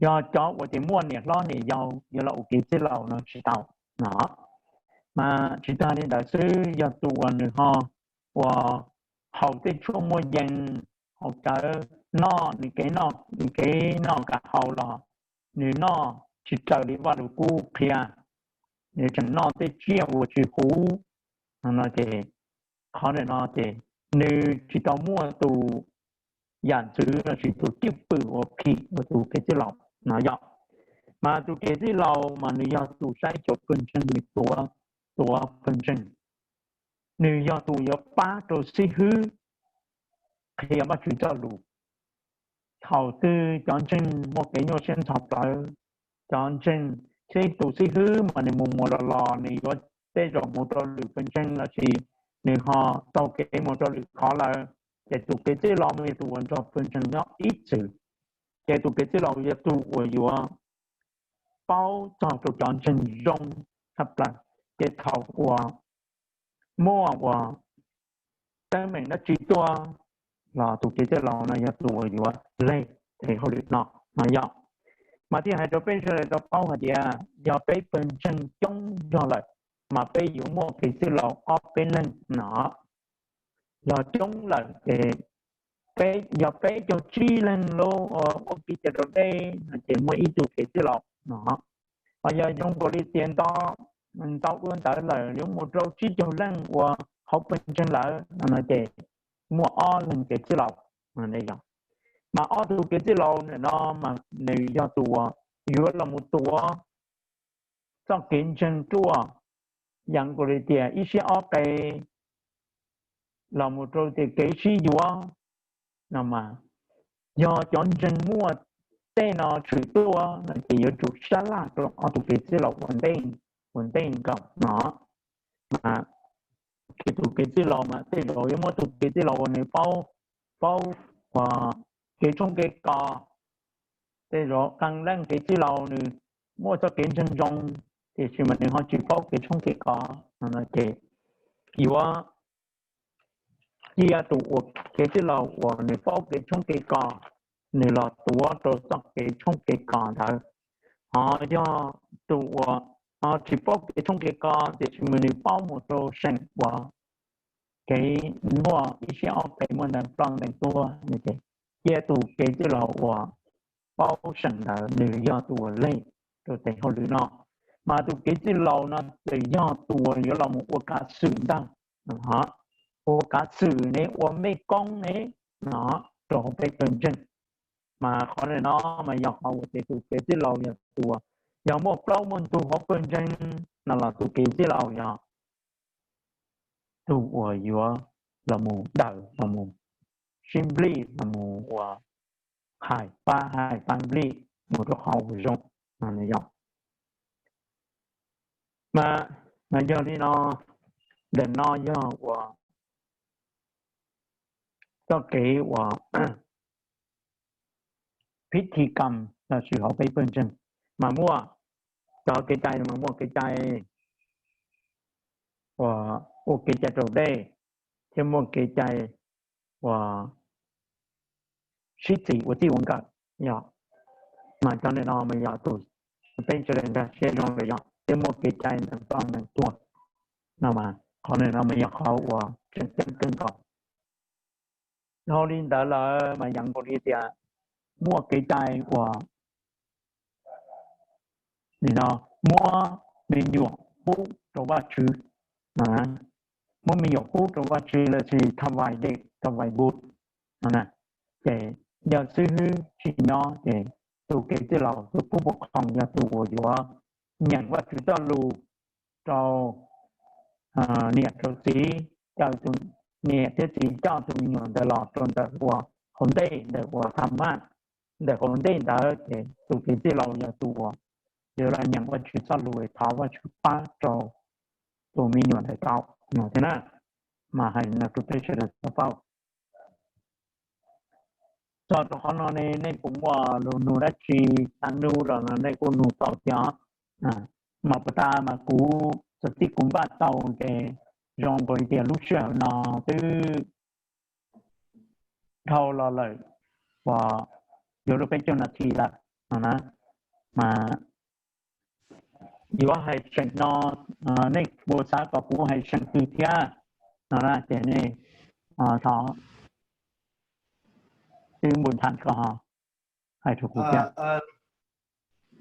yog cov uas tias muaj niam hlob niam yau yuav los ua kev txwj laus no tsis tau no. Mas tsis tas li ntawd xwb, yog tus uas nws ho uas haus tej tshuaj muaj yees, haus cawv, noj nws kev noj, nws kev noj kam haus los nws noj tsis raws li Vaj Lus Kub qhia, nws tseem noj tej tsiaj uas tsis huv no ces qhov ntawm no ces nws tsis tau muaj tus yam ntxwv los sis tus cwj pwm uas phim uas tus kev txwj laus no yog. Mas tus kev txwj laus mas nws yog tus saib xyuas pawg ntseeg, nws tuav, tuav pawg ntseeg. Nws yog tus yuav pab rau xib hwb qhia Vajtswv txoj lus. Thaum twg cov ntseeg muaj kev nyuaj siab ntxhov plawv, cov ntseeg, xib, tus xib hwb mas nws mus mus los los nws yuav tej zaum mus rau lwm pawg ntseeg los sis nws ho taug kev mus rau lwm qhov lawm, ces tus kev txwj laus mas yog tus uas nrog pawg ntseeg nyob ib txwm. Ces tus kev txwj laus yog tus uas yuav paub txog rau cov ntseeg zoo tshaj plaws. Ces thaum uas muaj uas teeb meem dab tsi tuaj los tus kev txwj laus no yog tus uas yuav leg tes hauj lwm no no yog. Mas thiaj hais rau peb sawv daws tau paub hais tias yog peb pawg ntseeg coob zog lawm, mas peb yuav muaj kev txwj laus ob peb leeg no. Yog coob lawm ces peb, yog peb caug tsib leeg lub ua kev cai raus dej no ces muaj ib tug kev txwj laus no. Ho yog zoo nkaus li tias ntau, ntau dua ntawd lawm yuav mus rau tsib caug leej uas hauv pawg ntseeg lawm no ces muaj ob leeg kev txwj laus. Mas ob tug kev txwj laus ntawm no mas nws yog tus uas yuav los mus tuav txoj kev ntseeg ruaj, yam nkaus li tias ib siab ob qe los mus rau tias kev sib yuav no mas, yog cov ntseeg muaj tej no tshwm tuaj no ces yuav tsum sab laj rau ob tug kev txwj laus ua ntej, ua ntej nkaus no. Mas tus kev txwj laus mas tej zaum yuav muaj tus kev txwj laus uas nws paub, paub kev tshoob kev kos. Tej zaum qee leej kev txwj laus nws muaj txoj kev ntseeg zoo, tiam sis mas nws ho tsis paub kev tshoob kev kos no ces yuav cia tus uas kev txwj laus uas nws paub kev tshoob kev kos, nws los tuav rau txoj kev tshoob kev kos ntawd. Ho yog tus uas tsis paub kev tshoob kev kos tiam sis mas nws paub mus rau seem uas kev muaj ib siab ob peb muaj ntees ploj ntees tuag no ces cia tus kev txwj laus uas paub seem ntawd nws yog tus uas leeg rau tes hauj lwm no. Mas tus kev txwj laus no txawm yog tus uas yuav los mus ua kav xwm ntag, ua kav xwm ne, ua mej koob ne, no, rau hauv peb pawg ntseeg. Mas qhov no mas yog qhov uas ces tus kev txwj laus yog tus uas, yog muaj plaub muaj ntug hauv pawg ntseeg no los tus kev txwj laus yog tus uas yuav los mus daws los mus sib nplij los mus ua hais pab hais pab nplij mus rau qhov uas zoo no yog. Mas, mas yog li no, ntawm no yog uas txoj kev uas phiv thi kam los sis hauv peb pawg ntseeg mas muaj, cov kev cai mas muaj kev cai uas ua kev cai raus dej thiab muaj kev cai uas sib txis ua txij ua nkawm yog. Mas cov ntawm no mas yog tus peb sawv daws nkag siab zoo lawm yog thiab muaj kev cai ntees ploj ntees tuag no mas qhov ntawm no mas yog qhov uas tseem ceeb kawg nkaus. Dhau li ntawd lawm mas yeej nkaus li tias muaj kev cai uas nim no muab me nyuam pub rau Vajtswv, muab me nyuam pub rau Vajtswv los sis tha vais dej tha vais npus no na, ces yog xib hwb tsis nyob ces tus kev txwj laus tus pub pub khoom yog tus uas yuav nyeem Vajtswv txoj lus rau niam rau txiv, caw tus niam thiab txiv coj tus me nyuam ntawd los rau ntawm uas hauv ntej ntawm uas tha maj, ntawm hauv ntej ntawd ces tus kev txwj laus yog tus uas yuav los nyeem Vajtswv txoj lus thov Vajtswv pab rau tus me nyuam ntawd tau no thiab na. Mas hais no rau peb sawv daws tau paub. Txog rau qhov no ne nej puas muaj lus nug dab tsi, xav nug los no nej kuj nug tau thiab. Mas puas tas mas kuv txawm tib kuv npaj tau ces zoo nkaus li tias lub sij hawm no twb dhau los lawm uas yuav luag peb caug nas this lawm no na. Mas yuav hais seem no, nej puas xav kom kuv hais seem twg thiab no na ces nej thov twb npus nthav ko hais rau kuv thiab.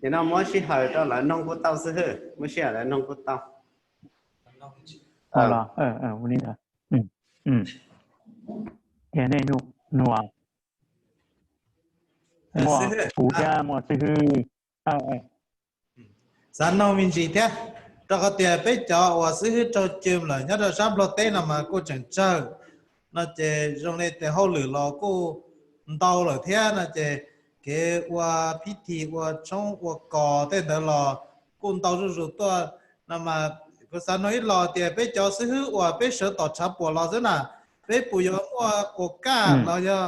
Ces no muab sij hawm rau lawv noog kuj tau xib hwb, muab sij hawm lawv noog kuj tau. Los, ua li ntawd. Ces nej nug, muaj kuv thiab muaj xib hwb. Xav noog me ntsis thiab, rau qhov tias peb cov uas xib hwb raug cem lawm nyob rau sab Nplog teb no mas kuj tseem tsawg no ces zoo li tes hauj lwm los kuj ntau lawm thiab no ces kev ua phib thi ua tshoob ua kos tej ntawd los kuj ntau zuj zus tuaj no mas kuv xav noog ib los tias peb cov xib hwb uas peb sawv tom tshav puam los xwb na, peb puas yuav muaj ua kaj los yog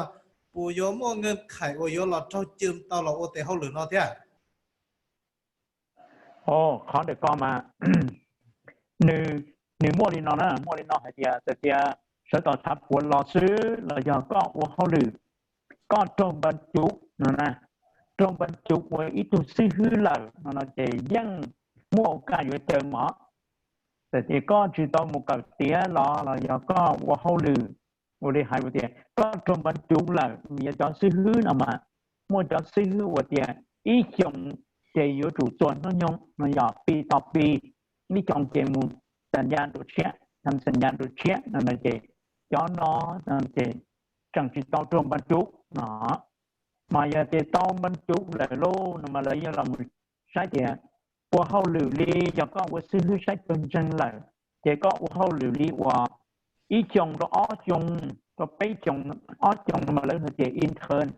puas yuav muaj nkees khais uas yuav los raug cem tau los ua tes hauj lwm no thiab? Qhov ntawm ko mas nws muaj li no na, muaj li no hais tias txawm tias sawv tom tshav puam los xwb los yog koj ua hauj lwm, koj raug npas cuv no na, raug npas cuv ua ib tug xib hwb lawm no no ces yeej muaj ua kaj yuav caw mog. Txawm tias koj tsis tau mus kawm tiav los los yog koj ua hauj lwm, ua li hais tias koj raug npas cuv lawm, yog cov xib hwb no mas muaj cov xib hwb ua tias ib xyoos ces yuav tsum txuas hnub nyoog no yog pib tau pib, ib xyoos ces mus xas ncas rau tshiab, xas ncas rau tshiab no no ces cov no ces tseem tsis tau raug npas cuv no. Mas yog tias tau npas cuv lawm lauj no mas lawv yuav los saib tias ua hauj lwm li, yog koj ua xib hwb saib pawg ntseeg lawm ces koj ua hauj lwm li uas ib xyoos rau ob xyoos rau peb xyoos, ob xyoos no mas lawv hais tias intern,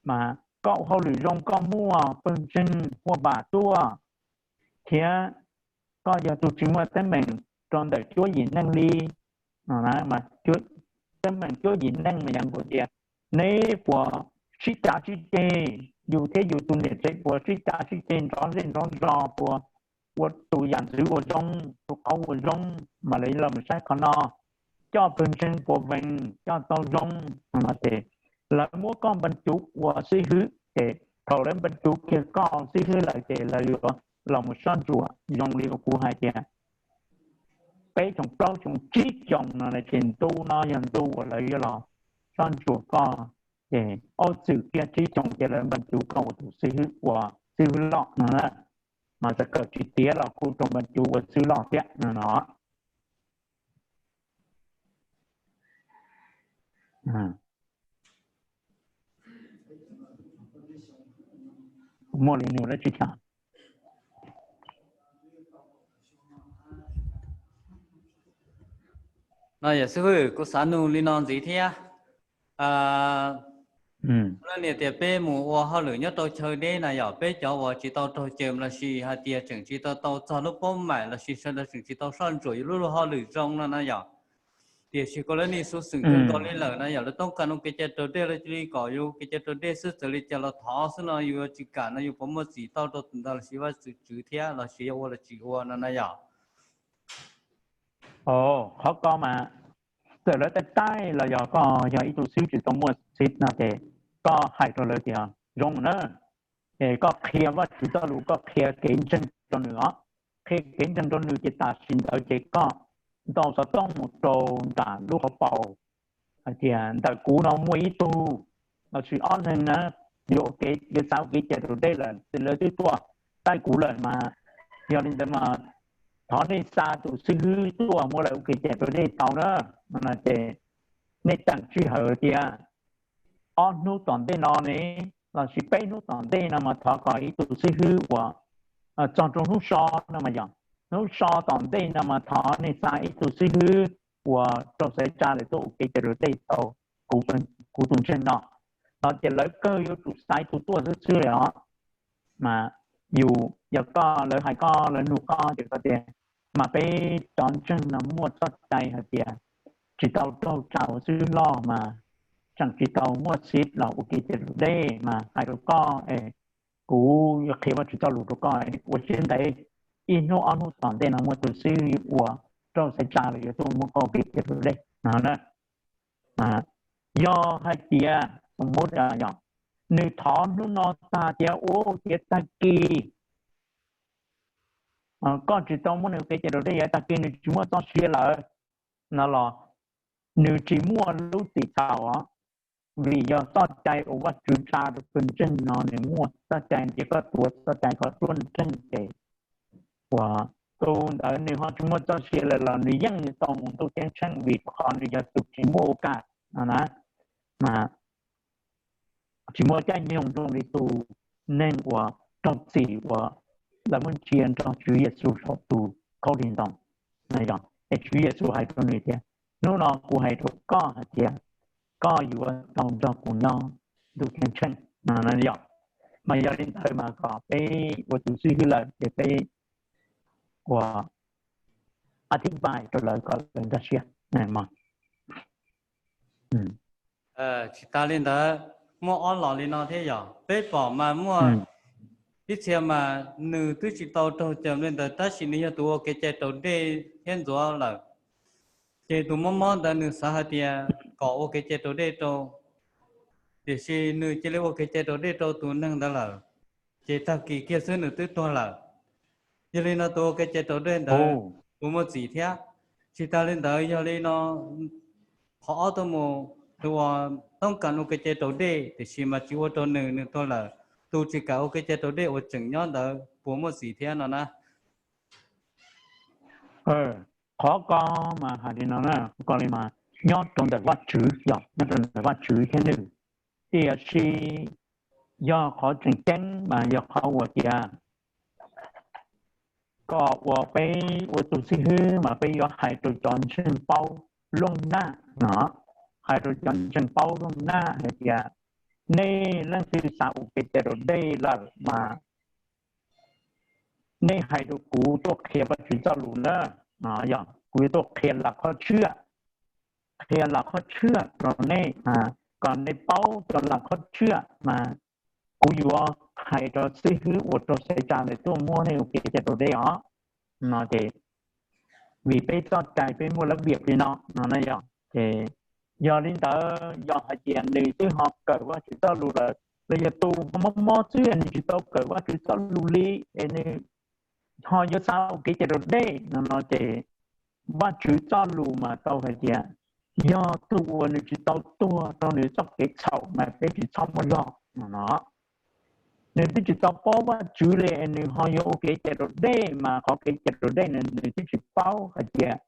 mas koj ua hauj lwm zoo koj muaj pawg ntseeg huaj vam tuaj thiab koj yog tus tsis muaj teeb meem rau ntawm cuab yim neej li no. Teeb meem cuab yim neej mas yog nkaus tias neb puas sib cav sib ceg, yus thiab yus tus niam tsev puas sib cav sib ceg nrov zej nrov zos, puas ua tus yam ntxwv uas zoo, tus qauv uas zoo, mas lawv los saib qhov no, coj pawg ntseeg puas vees, coj tau zoo no ces lawv muab koj npas cuv ua xib hwb ces thaum lawv npas cuv kiag koj xib hwb lawm ces lawv yuav los mus soj ntsuam zoo li uas kuv hais tias peb xyoo plaub xyoo tsib xyoo no ces ntu no yog ntu uas lawv yuav los soj ntsuam koj, ces ob txwm kiag tsib xyoo ces lawv npaj cuv koj ua tus xib hwb, ua xib hwb loj no na. Mas txawm kawm tsis tiav los kuj raug npaj cuv ua xib hwb loj thiab no no. Muaj li nug dab tsi thiab? No yog xib hwb, kuv xav nug li no ntxiv thiab. Leej niam tias peb mus ua hauj lwm nyob rau chaw deb na yom, peb cov uas tsis tau raug cawm lossis hais tias tseem tsis tau tau txog lub pob maim lossis sawv daws tseem tsis tau soj ntsuam yus lub luag hauj lwm zoo no na yom. Tiam sis koj lab nej xub xeem kawg nkaus li lawm na yom, lawv toob kas ua kev cai raus dej, lawv cia li kom yus kev cai raus dej xwb, txawm li cas los thov xwb no, yus yuav tsis kam no yus puas muaj txim tau rau tus ntawd lossis Vaj Tswv thiab lossis yuav ua los tsis ua no na yom? Qhov ko mas txawm lawv taij taij los yog koj yog ib tug xib hwb tsis tau muaj xib no ces koj hais rau lawv tias zoo na, ces koj qhia Vaj Tswv txoj lus, koj qhia kev ntseeg rau nws os. Qhia kev ntseeg rau nws ces tam sim ntawd ces koj ntaus xov tooj mus rau nram lub hauv paus hais tias ntawm kuv no muaj ib tug lossis ob leeg na, yuav ua kev, yuav xav ua kev cai raus dej lawm, lawv twb tuaj taij kuv lawm mas, yog li ntawd mas thov nej xa tus xib hwb tuaj muab lawv ua kev cai raus dej tau na. No ces nej teem sij hawm tias ob hnub tom ntej no ne, lossis peb hnub tom ntej no mas thov kom ib tug xib hwb uas txog rau hnub so no mas yog, hnub so tom ntej no mas thov nej xa ib tug xib hwb uas raug xaiv tsa lawm tuaj ua kev cai raus dej tau kuv tus ntseeg no. No ces lawv kawg yuav tsum xa ib tug tuaj xwb xwb li os. Mas yus, yog koj, lawv hais koj, lawv nug koj ces koj tias mas peb cov ntseeg no muaj txoj cai hais tias tsis tau raug tsa ua xib hwb loj mas tseem tsis tau muaj xib los ua kev cai raus dej mas hais rau koj es kuv yuav qhia Vaj Tswv txoj lus rau koj, ua siab ntev, ib hnub ob hnub tom ntej no muaj tus xib hwb uas raug xaiv tsa lawm yuav tuaj muab koj ua kev cai raus dej no na. Yog hais tias, yog nws thov hnub no tag tias ua tias tag kis koj tsis tau muab nws ua kev cai raus dej, yog tag kis nws tsis muaj txoj sia lawm no los nws tsis muaj lub txim txhaum os, vim yog txoj cai uas Vaj Tswv tsa rau tus ntseeg no nws muaj txoj cai, ces koj tuav txoj cai kom ruaj nreej ces uas tus ntawd nws ho tsis muaj txoj sia lawm los nws yeej tau mus ntuj ceeb tsheej vim rau qhov nws yog tus tsis muaj ua kam no na. Mas tsis muaj caij nyoog zoo li tus neeg uas raug txim uas lawv muab ntsia nrog Tswv Yexus saum tus khaub lig ntoo. Es Tswv Yexus hais rau nws tias, hnub no kuv hais rau koj hais tias koj yuav tau nrog kuv nyob ntuj ceeb tsheej no yom. Mas yog li ntawd mas kom peb ua tus xib hwb lawm ces peb ua a thib npais rau lawv kom lawv nkag siab. Tsis tas li ntawd, muaj ob los li no thiab yog peb pom mas muaj ib txhia mas nws twb tsis tau raug cawm li ntawd tab sis nws yog tus ua kev cai raus dej thiab ntxuav lawm. Ces tus mob mob ntawd nws xav hais tias kom ua kev cai raus dej rau, tiam sis nws cia li ua kev cai raus dej rau tus neeg ntawd lawm, ces tag kis kiag xwb nws twb tuag lawm. Yog li no tus ua kev cai raus dej ntawd puas muaj txim thiab? Tsis tas li ntawd, yog li no qhov ob tuaj mus, tus uas toob kas ua kev cai raus dej tiam sis mas tsis ua rau nws, nws tuag lawm, tus tsis kam ua kev cai raus dej uas tseem nyob ntawd puas muaj txim thiab no na? Qhov ko mas hais li no na, qhov ko li mas nyob rau ntawm Vajtswv, yog nyob rau ntawm Vajtswv thiab nws. Tiam sis yog qhov tseem ceeb mas yog qhov uas tias kom uas peb ua tus xib hwb mas peb yuav hais rau cov ntseeg paub looj naj no, hais rau cov ntseeg paub looj naj hais tias nej leej twg xav ua kev cai raus dej lawm mas nej hais rau kuv tuaj qhia Vajtswv txoj lus na, yog kuv yuav tuaj qhia lam qhov tshiab, qhia lam qhov tshiab rau nej, kom nej paub cov lam qhov tshiab mas kuv yuav hais rau xib hwb uas raug xaiv tsa lawm tuaj muab nej ua kev cai raus dej os no ces vim peb txoj cai peb muaj lab viam li no no na yog ces yog li ntawd yog hais tias nws twb ho kawm Vajtswv txoj lus lawm los yog tus ho mob mob xwb nws tsis tau kawm Vajtswv txoj lus li es nws ho yuav xav ua kev cai raus dej no no ces Vajtswv txoj lus mas tau hais tias yog tus uas nws tsis tau tuag rau nws txoj kev txhaum mas peb tsis txhob muab zog no. Nws twb tsis tau paub Vajtswv li, nws ho yuav ua kev cai raus dej mas qhov kev cai raus dej nws twb tsis paub hais tias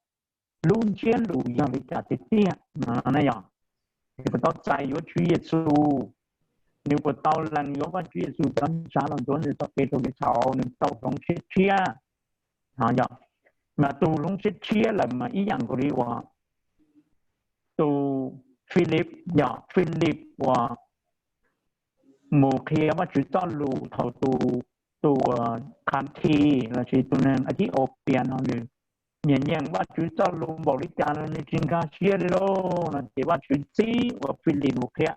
lub ntsiab lus yog li cas tiag tiag no ne yog. Nws puas tau txais yuav Tswv Yexus, nws puas tau lees yuav Vajtswv Yexus cov ntshav los ntxuav nws txoj kev raug li txhaum, nws tau hloov siab tshiab no yog. Mas tus hloov siab tshiab lawm mas ib yam nkaus li uas tus Philip, yog Philip uas mus qhia Vajtswv txoj lus thaum tus, tus Khanthi lossis tus neeg Ethiopia no nws nyiam nyeem Vajtswv txoj lus npaum li cas los nws tsis nkag siab li lauj no ces Vajtswv txib uas Philip mus qhia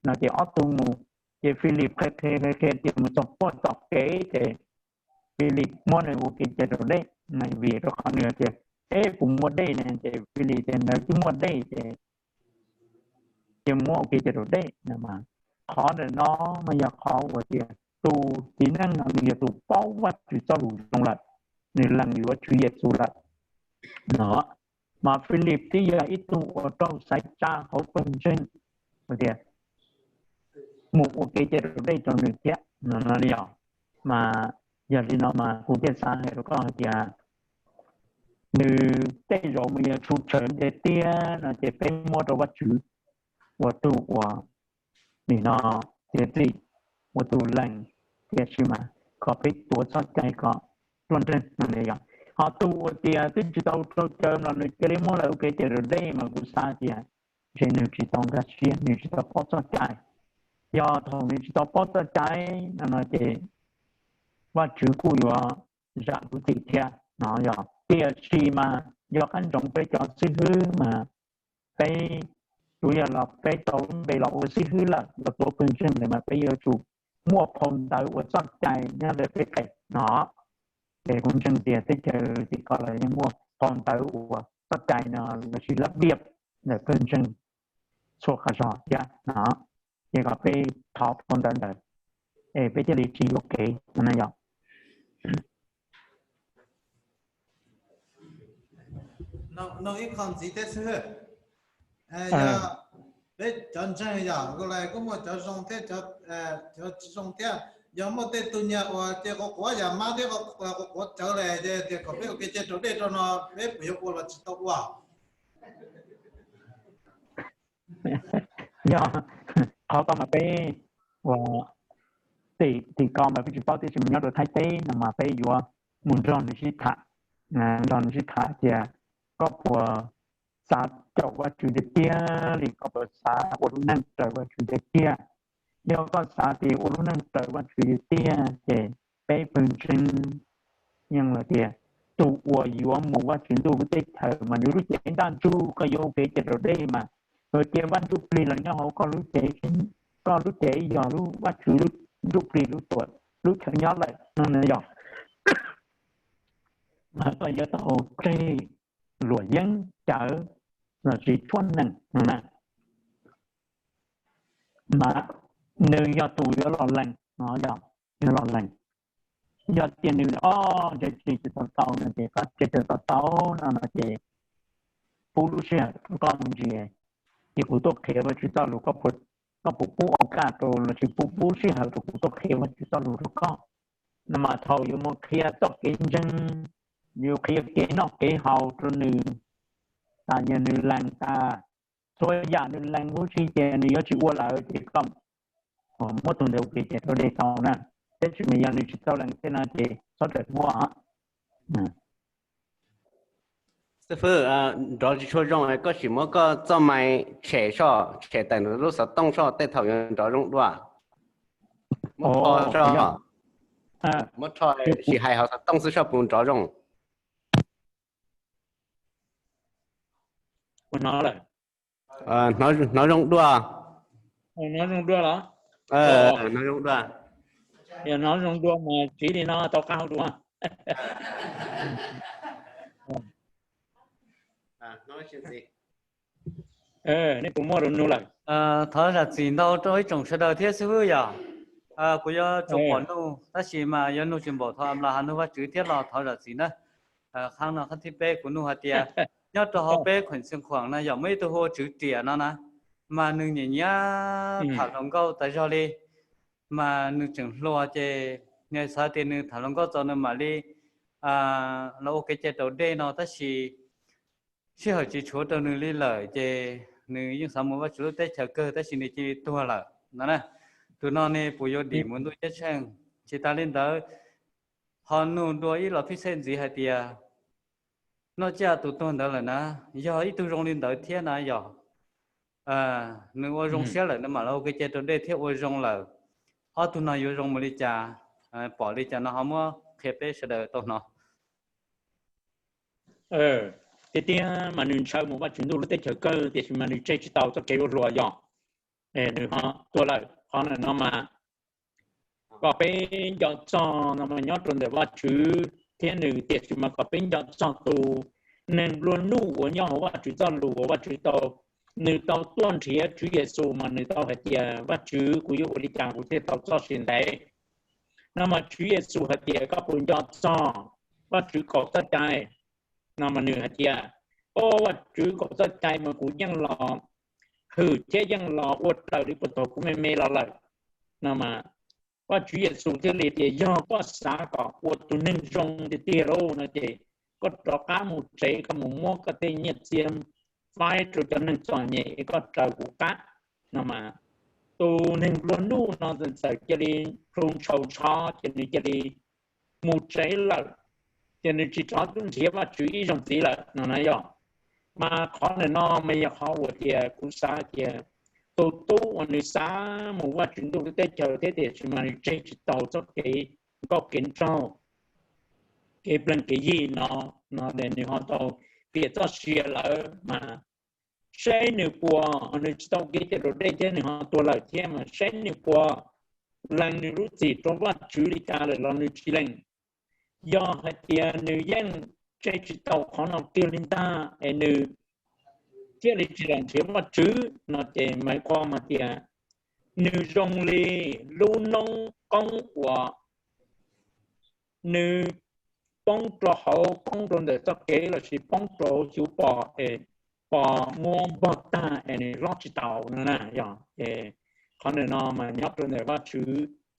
no ces ob tug mus, ces Philip qhia qhia qhia qhia tias mus txog puag tom kev ces Philip muab nws ua kev cai raus dej, vim rau qhov nws tias eb kuv muaj dej ne, ces Philip tias ntawd twb muaj dej ces cia muab ua kev cai raus dej no. Qhov ntawm no mas yog qhov uas tias tus txiv neej no nws yog tus paub Vajtswv txoj lus zoo lawm, nws lees yuav Tswv Yexus lawm no. Mas Philip twb yog ib tug uas raug xaiv tsa hauv pawg ntseeg tias mus ua kev cai raus dej rau nws thiab no li yog. Mas yog li no mas kuv thiaj xav hais rau koj hais tias nws tej zaum mas yog tshuj tshaws tiag tiag no ces peb muab rau Vajtswv ua tus uas nim no tias txim, ua tus lees, tiam sis mas kom peb tuav txoj cai kom ruaj nreeg no yog. Ho tus uas tias twb tsis tau raug caw no nws cia li muab lawv ua kev cai raus dej mas kuv xav tias ntshe nws tsis tau nkag siab, nws tsis tau paub txoj cai. Yog thaum nws tsis tau paub txoj cai no no ces Vajtswv kuj yuav zam lub txim thiab no yog. Tiam sis mas yog qab ntsoov peb cov xib hwb mas peb tsuas yog los peb tau lub npe los ua xib hwb lawm los tuav pawg ntseeg lawm mas peb yuav tsum muaj phau ntawv ua txoj cai nyob ntawm peb qe no. Ces kuv ntseeg tias teb chaws tim ko los yeej muaj phau ntawv ua txoj cai no lossis lab diaj ntawm pawg ntseeg txhua qhov zog thiab no. Ces kom peb thov phau ntawv ntawd es peb thiaj li tsis yuam kev no yog. Nug ib qho ntxiv thiab xwb. Peb cov ntseeg yog kuj muaj cov zoo thiab cov tsis zoo thiab. Yog muaj tej tug nyiag ua ces quav quav yam mab thiab quav quav cawv lawm ces tias kom peb ua kev cai raus dej rau no, peb puas yuav ua los tsis tau ua? Yog qhov ko mas peb ua tim tim ko mas peb tsis paub, tiam sis mas nyob rau Thaib teb no mas peb yuav mus nrog nws sib tham, nrog nws sib tham tias koj puas xav caum Vajtswv tiag tiag li, koj puas xav ua lub neej raws Vajtswv tiag tiag. Yog koj xav tias ua lub neej raws Vajtswv tiag tiag ces peb pawg ntseeg yeej los tias tus uas yuav mus Vajtswv ntuj lub teb chaws mas nws lub cev ntaj ntsug, koj yuav ua kev cai raus dej mas cia Vaj Ntsujplig los nyob hauv koj lub cev, koj lub cev yog lub Vajtswv Ntsujplig lub tuam lub chaw nyob lawm no yog. Mas koj yuav tau qig luam yeeb cawv lossis tshuab nees no na. Mas nws yog tus yuav los lees no yog, yuav los lees. Yog tias nws ob ntshe tsis tau tau no ces koj tsis tau tau no no ces pub lub sij hawm rau koj ntsia, ces kuv tuaj qhia Vajtswv txoj lus, koj puas pub au kaj rau lossis pub pub sij hawm rau kuv tuaj qhia Vajtswv txoj lus rau koj. No mas thaum yuav mus qhia txoj kev ntseeg, yuav qhia kev noj kev haus rau nws, tas yog nws lees tas, txhua yam nws lees huv si ces nws yuav tsis ua lawm ces koj muab tus ntawd ua kev cai raus dej tau na. Tab sis mas yog nws tsis tau lees tej no ces txhob rawm muab. Xib fwb, nrov tsis tshua zoo, koj sim muab koj txoj mais tshem soj, tshem tawm ntawm lub xov tooj soj tej thaum yuav nrov zoo dua. Muab rho soj, muab rho sim hais hauv xov tooj xwb soj puas nrov zoo. Hnov zoo dua. Hnov zoo dua los? Hnov zoo dua mas tsiv li no tau qab hau dua. Nej puas muaj lus nug lawm? Thov zam txim ntau rau ib tsoom sawv daws thiab xib fwb yom. Kuv yuav tsuas pom nug tab sis mas yuav nug tsis npaum, thov Am Las Has nug Vajtswv thiab los thov zam txim nawb. Qhov no qhov thib peb kuv nug hais tias nyob rau hauv peb khuem xeev khuam no yog muaj ib tug hu ua Tswv Riam no na, mas nws nyiam nyiam tham hluas nkauj tas zog li, mas nws tseem hluas ces nws xav tias nws tham hluas nkauj txaus nws mam li los ua kev cai raus dej no tab sis sij hawm tsis tshuav rau nws li lawm ces nws yeej xav mus Vajtswv lub teb chaws kawg tab sis nws cia li tuag lawm no na. Tus no ne puas yuav dim mus ntuj ceeb tsheej? Tsis tas li ntawd, ho nug dua ib los phij xej ntxiv hais tias noj tsiaj tus tuag ntawd lawm na, yog ib tug zoo li ntawd thiab na yog nws ua zoo siab lawm nws mam los ua kev cai raus dej thiab ua zoo lawm, ob tug no yuav zoo mus li cas, pom li cas no ho muab qhia peb sawv daws tau hnov. Tiag tiag mas nws ntshaw mus Vajtswv ntuj lub teb chaws kawg tiam sis mas nws tseg tsis tau txoj kev ua hluas yog nws ho tuag lawm. Qhov no mas kom peb nco txog no mas nyob rau ntawm Vajtswv thiab nws tiam sis mas kom peb nco txog tus neeg nplua nuj uas nyob hauv Vajtswv txoj lus uas Vajtswv tau, nws tau tuaj nrhiav Tswv Yexus mas nws tau hais tias Vajtswv, kuv yuav ua li cas kuv thiaj tau txoj sia ntev? No mas Tswv Yexus hais tias koj puas nco txog Vajtswv kaum txoj cai? No mas nws hais tias, o, Vajtswv kaum txoj cai mas kuv yeej los hwm thiab yeej los ua raws li puag thaum kuv me me los lawm. No mas Vajtswv Yexus thiaj li tias yog koj xav kom ua tus neeg zoo tiag tiag lauj no ces koj rov qab mus tsev koj mus muab koj tej nyiaj txiag faib rau cov neeg txom nyem es koj raws kuv qab. No mas tus neeg nplua nuj no txawm cia li plhu ntshaus ntsho ces nws cia li mus tsev lawm, ces nws tsis rov tuaj nrhiav Vajtswv ib zaug ntxiv lawm no na yog. Mas qhov ntawm no mas yog qhov uas tias kuv xav tias tus tub uas nws xav mus Vajtswv ntuj lub teb chaws thiab tiam sis mas nws tseg tsis tau txoj kev nkauj kev nraug, kev plees kev yig no, no nws ho tau piam txoj sia lawm mas seb nws puas, nws tsis tau kev cai raus dej thiab nws ho tuag lawm thiab mas seb nws puas lees nws lub txim rau Vajtswv li cas lawm los nws tsis lees. Yog hais tias nws yeej tseg tsis tau qhov no kiag li ntag es nws thiaj li tsis lees nrhiav Vajtswv no ces mas qhov mas tias nws zoo li lub noob qoob uas nws poob rau hauv, poob rau ntawm txoj kev lossis poob rau xyuv pos es pos muab npog tag es nws hlob tsis taus no na yog. Qhov ntawm no mas nyob rau ntawm Vajtswv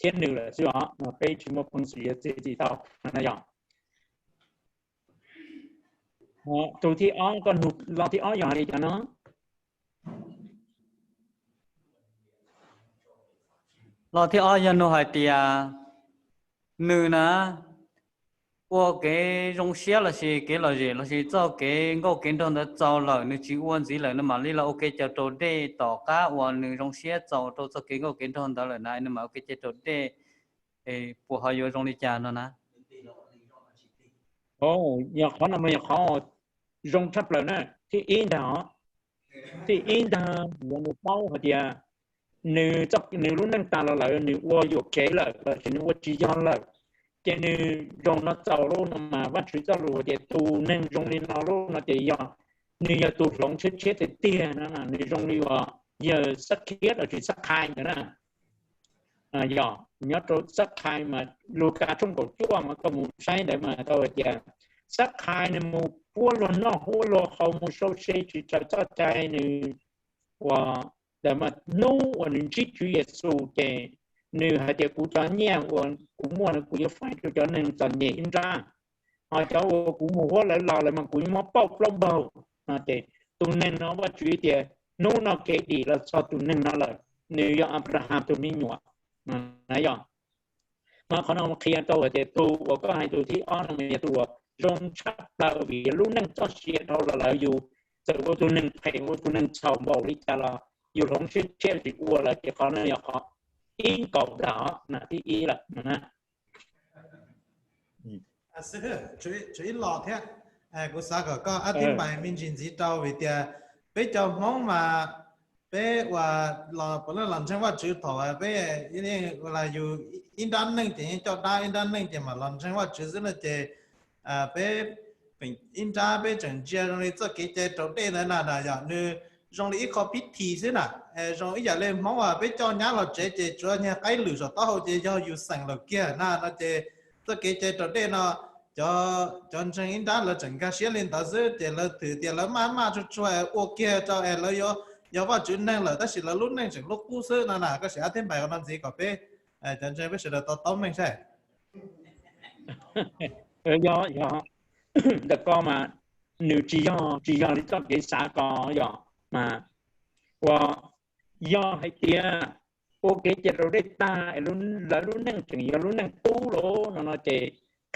thiab nws lawm xwb os, no peb tsis muaj peev xwm yuav txiav txim tau no na yog. Tus thib ob, koj nug lo thib ob yog hais li cas no? Lo thib ob yog nug hais tias nws na ua kev zoo siab lossis kev lom zem lossis txoj kev nkauj kev nraug ntawd txaus lawm nws tsis ua ntxiv lawm nws mam li los ua kev cai raus dej tom qab uas nws zoo siab txaus rau txoj kev nkauj kev nraug ntawd lawm na nws mam ua kev cai raus dej, puas ho yuav zoo li cas no na? Yog qhov no mas yog qhov zoo tshaj plaws na. Thib ib ntag, thib ib ntag yog nws paub hais tias nws lub neej tas los lawm nws ua yuam kev lawm lossis nws ua tsis yog lawm, ces nws zoo no txaus lawm no mas Vajtswv txoj lus hais tias tus neeg zoo li no lawm no ces yog nws yog tus hloov tshiab tshiab tiag tiag no, nws zoo li uas yawg Xab Khiab lossis Xab Khai ntawd na. Yog nyob rau Xab Khai mas Lukas tshooj kaum cuaj mas koj mus saib ntawd mas tau hais tias Xab Khai nws mus puab luag noj huab luag haus mus sau se tsis raws txoj cai, nws ua ntawd mas hnub uas nws ntsib Tswv Yexus ces nws hais tias kuv cov nyiaj uas kuv muaj no kuv yuav faib rau cov neeg txom nyem ib nrab, ho cov uas kuv mus huab lawv los lawm mas kuv yuav muab pauj plaub npaug. Ces tus neeg no Vajtswv tias hnub no kev dim los txog tus neeg no lawm, nws yog Anplaham tus me nyuam. Yog mas qhov no qhia rau hais tias tus uas koj hais tus thib ob no mas yog tus uas zoo tshaj plaws vim yog lub neej txoj sia dhau los lawm yus txawm ua tus neeg phem ua tus neeg txhaum npaum li cas los yus hloov siab tshiab tsis ua lawm ces qhov no yog qhov ib nkaus dam na thib ib lawm. Tshuav ib los thiab, kuv xav kom koj ab thib npais me ntsis ntxiv rau vim tias peb cov Hmoob mas peb ua los puav leej los ntseeg Vajtswv thaum peb yus ib nrab neej ces yeej coj dab ib nrab neej ces mam los ntseeg Vajtswv xwb no ces peb ib nrab peb tseem ntsia zoo li txoj kev cai raus dej ntawd na yog nws zoo li ib qho pib this xwb na, zoo ib yam li Hmoob peb coj nyab los tsev ces tsuav nyag qaib lwm saum taub hau ces yog yus xeem lawm kiag na no ces txoj kev cai raus dej no cov ntseeg ib nrab lawv tseem nkag siab li ntawd xwb ces lawv twb tias lawv maj maj tsuag tsuag ua kiag rau es lawv yog Vajtswv neeg lawm tab sis lawv lub neej tseem hlub qub xwb no na. Koj sim ab thiab npais qhov no ntxiv kom peb cov ntseeg peb sawv daws tau taub meej saib. Yog, yog, ntawm ko mas nws tsis yog, tsis yog li txoj kev xav ko yog, mas ua yog hais tias ua kev cai raus dej tag es lawv lub neej tseem yog lub neej qub lawm no no ces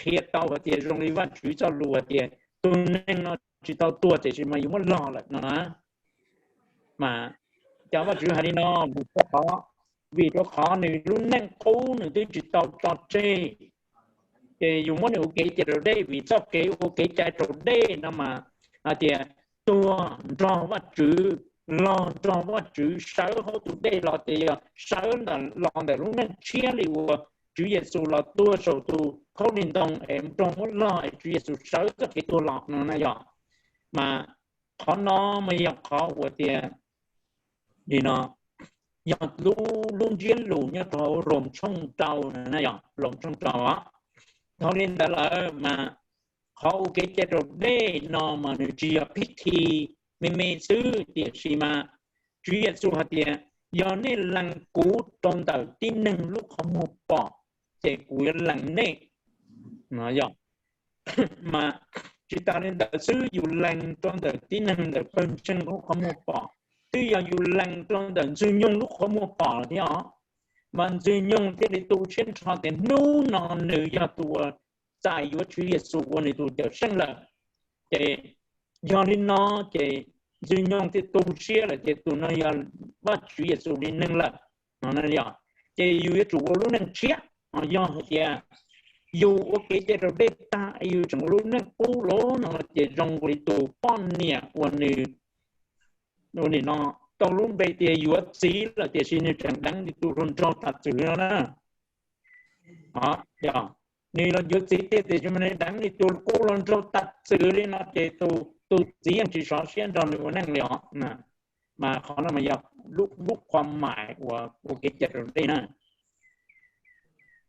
qhia tau hais tias zoo li Vajtswv txoj lus hais tias tus neeg no tsis tau tuag tiam sis mas yus muab log lawm no na. Mas cov Vajtswv hais li no, vim rau qhov, vim rau qhov nws lub neej qub nws twb tsis tau tso tseg, ces yus muab nws ua kev cai raus dej, vim txoj kev ua kev cai raus dej no mas hais tias tuag nrog Vajtswv, los nrog Vajtswv, sawv hauv tus dej los ces yog sawv ntawm, los ntawm lub neej tshiab li uas Tswv Yexus los tuag saum tus khaub lig ntoo es raug muab log es Tswv Yexus sawv txoj kev tuag los no na yog. Mas qhov no mas yog qhov uas tias li no, yog lub ntsiab lus nyob rau hauv Roos tshooj rau na yog, Roos tshooj rau. Dhau li ntawd lawm mas qhov ua kev cai raus dej no mas nws tsis yog phib thi me me xwb tiam sis mas Tswv Yexus hais tias yog nej lees kuv rau ntawm tib neeg lub qhov muag pom ces kuv yuav lees nej no yog. Mas tsis tas li ntawd xwb, yus lees rau ntawm tib neeg ntawm pawg ntseeg lub qhov muag pom, twb yog yus lees rau ntawm Ntxwg Nyoog lub qhov muag pom thiab os. Mas Ntxwg Nyoog thiaj li tu siab nrho tias hnub no nws yog tus uas txais yuav Tswv Yexus ua nws tus Cawmseej lawm. Ces yog li no ces Ntxwg Nyoog thiaj tu siab lawm tias tus no yog Vajtswv Yexus li neeg lawm no yog. Ces yus yuav tsum ua lub neej tshiab, yog hais tias yus ua kev cai raus dej tag es yus tseem ua lub neej qub lawm no ces zoo li tus poj niam uas nws ua nim no tau lub npe tias yuav txiv lawm tiam sis nws tseem deev nws tus hluas nraug tas txwm no na. Nws los yuav txiv tiag tiam sis mas nws deev nws tus qub hluas nraug tas txwm li no ces tus txiv yeej tsis sov siab nrog nws ua neej li os. Mas qhov no mas yog lub qhov mais uas ua kev cai raus dej na,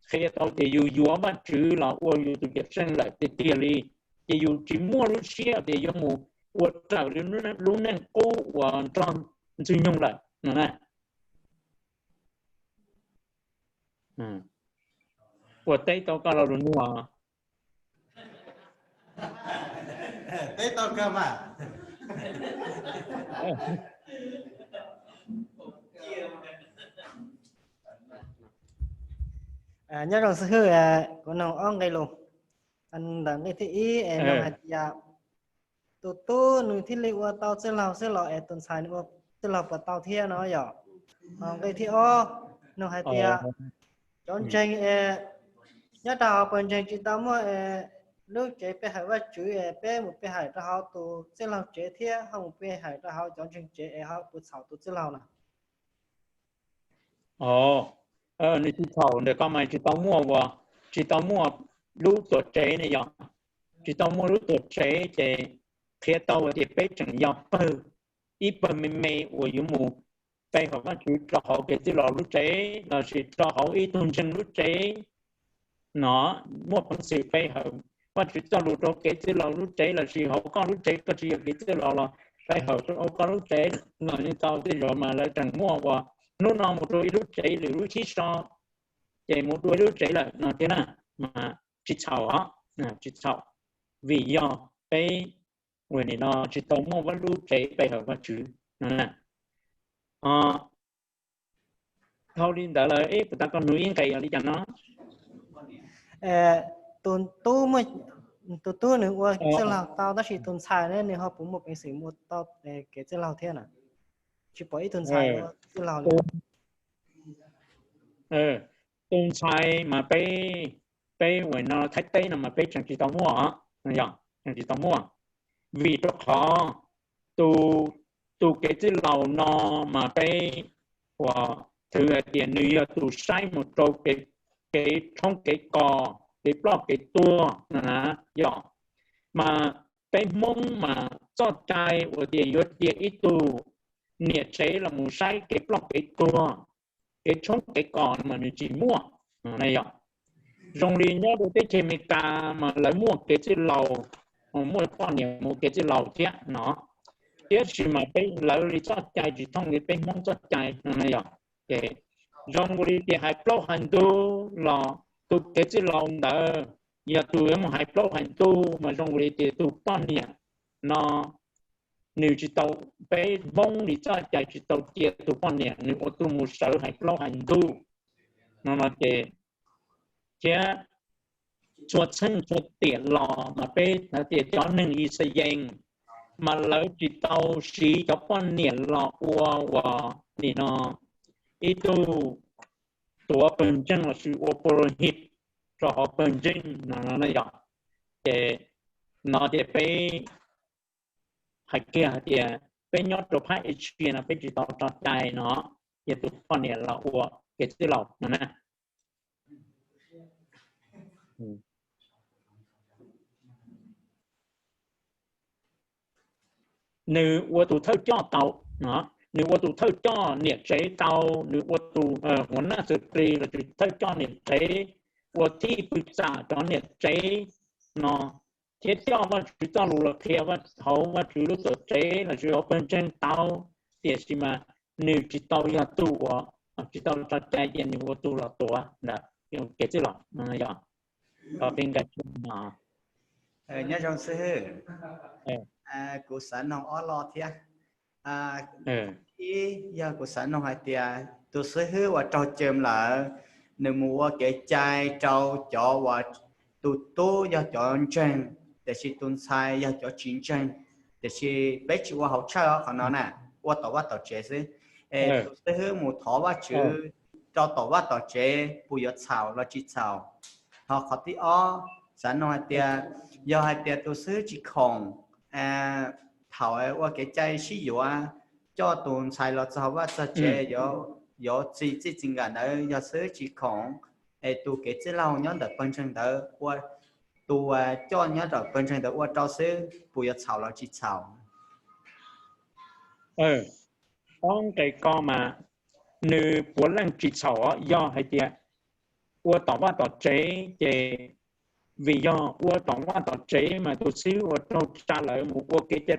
qhia tau tias yus yuav Vajtswv los ua yus tus Cawmseej lawm tiag tiag li, ces yus tsis muaj lub siab tias yuav mus ua raws li lub neej qub uas nrog Ntxwg Nyoog lawm no na. Ua teb tau koj lo lus nug. Teb tau kawg mas. Nyob zoo xib hwb, kuv nug ob nqe lus. Ntawm nqe thib ib es nug hais tias tus tub nws thiaj li ua tau txwj laug xwb los es tus ntxhais nws ua txwj laug puas tau thiab no yom? Ho nqe thib ob nug hais tias cov ntseeg es nyob rau hauv pawg ntseeg tsis tau muaj es lub tsev pe hawm Vajtswv es peb mus pe hawm rau hauv tus txwj laug tsev thiab ho mus pe hawm rau hauv cov ntseeg tsev es ho puas txhaum tus txwj laug na? Nws tsis txhaum, ntawm ko mas tsis tau muaj ua, tsis tau muaj lub tuam tsev ne yom. Tsis tau muaj lub tuam tsev ces qhia tau tias peb tseem yog pawg, ib pawg me me uas yuav mus pe hawm Vajtswv rau hauv kev txwj laug lub tsev lossis rau hauv ib tug ntseeg lub tsev no, muaj peev xwm pe hawm Vajtswv txoj lus rau kev txwj laug lub tsev lossis hauv koj lub tsev koj tsis yog kev txwj laug los pe hawm rau koj lub tsev los yeej tau. Tej zaum mas lawv tseem muaj ua hnub no mus rau ib lub tsev lwm lub sib so, ces mus rau ib lub tsev lawm no thiab na, mas tsis txhaum os, tsis txhaum, vim yog peb ua nim no tsis tau muaj lub tsev pe hawm Vajtswv no. Dhau li ntawd lawm ib puas tas koj nug ib nqe yog li cas no? Tus tub, tus tub nws ua txwj laug tau tab sis tus ntxhais ne nws ho puas muaj peev xwm mus tau kev txwj laug thiab na? Tsis pom ib tug ntxhais ua txwj laug li. Tus ntxhais mas peb, peb ua no Thaib teb no mas peb tseem tsis tau muaj, tseem tsis tau muaj, vim rau qhov tus kev txwj laug no mas peb ua thwv hais tias nws yog tus saib mus rau kev tshoob kev kos, kev ploj kev tuag no na yom. Mas peb Hmoob mas txoj cai ua tias yuav cia ib tug niam tsev los mus saib kev ploj kev tuag, kev tshoob kev kos mas nws tsis muaj no yom. Zoo li nyob rau teb chaws Amelikas mas lawv muaj kev txwj laus, muaj poj niam mus kev txwj laus thiab no, tiam sis mas peb lawv li txoj cai tsis thooj li peb Hmoob txoj cai no yog. Ces zoo li tias hais plaub hais ntug los tus kev txwj laus ntawd yog tus yuav mus hais plaub hais ntug mas zoo li tias tus poj niam no nws tsis tau, peb Hmoob li txoj cai tsis tau cia tus poj niam nws ua tus mus sawv hais plaub hais ntug no no ces thiab txhua txheej txhua tiam los mas peb hais tias cov neeg Yixalayees mas lawv tsis tau siv cov poj niam los ua uas nim no ib tug tuav pawg ntseeg lossis ua pawg hib rau hauv pawg ntseeg no no yog. Ces no ces peb hais kiag hais tias peb nyob rau phab Asia no peb tsis tau tso cai no cia tus poj niam los ua kev txwj laus no na. Nws ua tus thawj coj tau, nws ua tus thawj coj niam tsev tau, nws ua tus huav naj xwm plis los sis thawj coj niam tsev, ua thij pwg txam cov niam tsev no, thiab coj Vajtswv txoj lus los qhia hauv Vajtswv lub tuam tsev los sis hauv pawg ntseeg tau, tiam sis mas nws tsis tau yog tus uas, tsis tau tso cai ces nws ua tus los tuav ntawm kev txwj laus no yog. Nyob zoo xib hwb, kuv xav noog ob lo thiab. Ib yog kuv xav noog hais tias tus xib hwb uas raug cawm lawm, nws mus ua kev cai rau cov uas tus tub yog cov ntseeg, tiam sis tus ntxhais yog cov tsis ntseeg, tiam sis peb tsis ua hauv tshawj qhov no na, ua tom vaj tom tsev xwb. Es tus xib hwb mus thov Vajtswv rau tom vaj tom tsev puas yuav txhaum los tsis txhaum? Ho qhov thib ob, xav noog hais tias yog hais tias tus xib hwb tsis khoom thaum ua kev cai sib yuav, coj tus ntxhais los txog hauv vaj txog tsev, yuav txi txij txi nkawm ntawd yog xib hwb tsis khoom, es tus kev txwj laug nyob ntawm pawg ntseeg ntawd ua, tus coj nyob ntawm pawg ntseeg ntawd ua rau xib hwb puas yuav txhaum los tsis txhaum? Ob nqe ko mas nws puav leej tsis txhaum, yog hais tias ua tom vaj tom tsev ces, vim yog ua tom vaj tom tsev mas tus xib hwb uas raug tsa lawm mus ua kev cai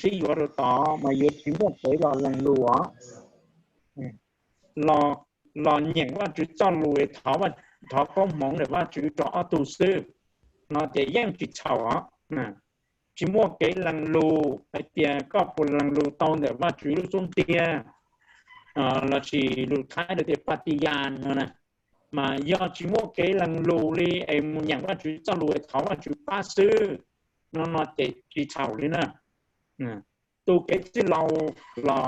sib yuav rau tod mas yuav tsis muaj kev los lees lus os. Los nyeem Vajtswv txoj lus, thov koob hmoov ntawm Vajtswv rau ob tug xwb no ces yeej tsis txhaum os. Tsis muaj kev lees lus hais tias koj puas lees lus tau ntawm Vajtswv lub xub ntiag, los sis lus Thaib tias pati yas no na. Mas yog tsis muaj kev lees lus li es mus nyeem Vajtswv txoj lus es thov Vajtswv pab xwb no no ces tsis txhaum li na. Tus kev txwj laus los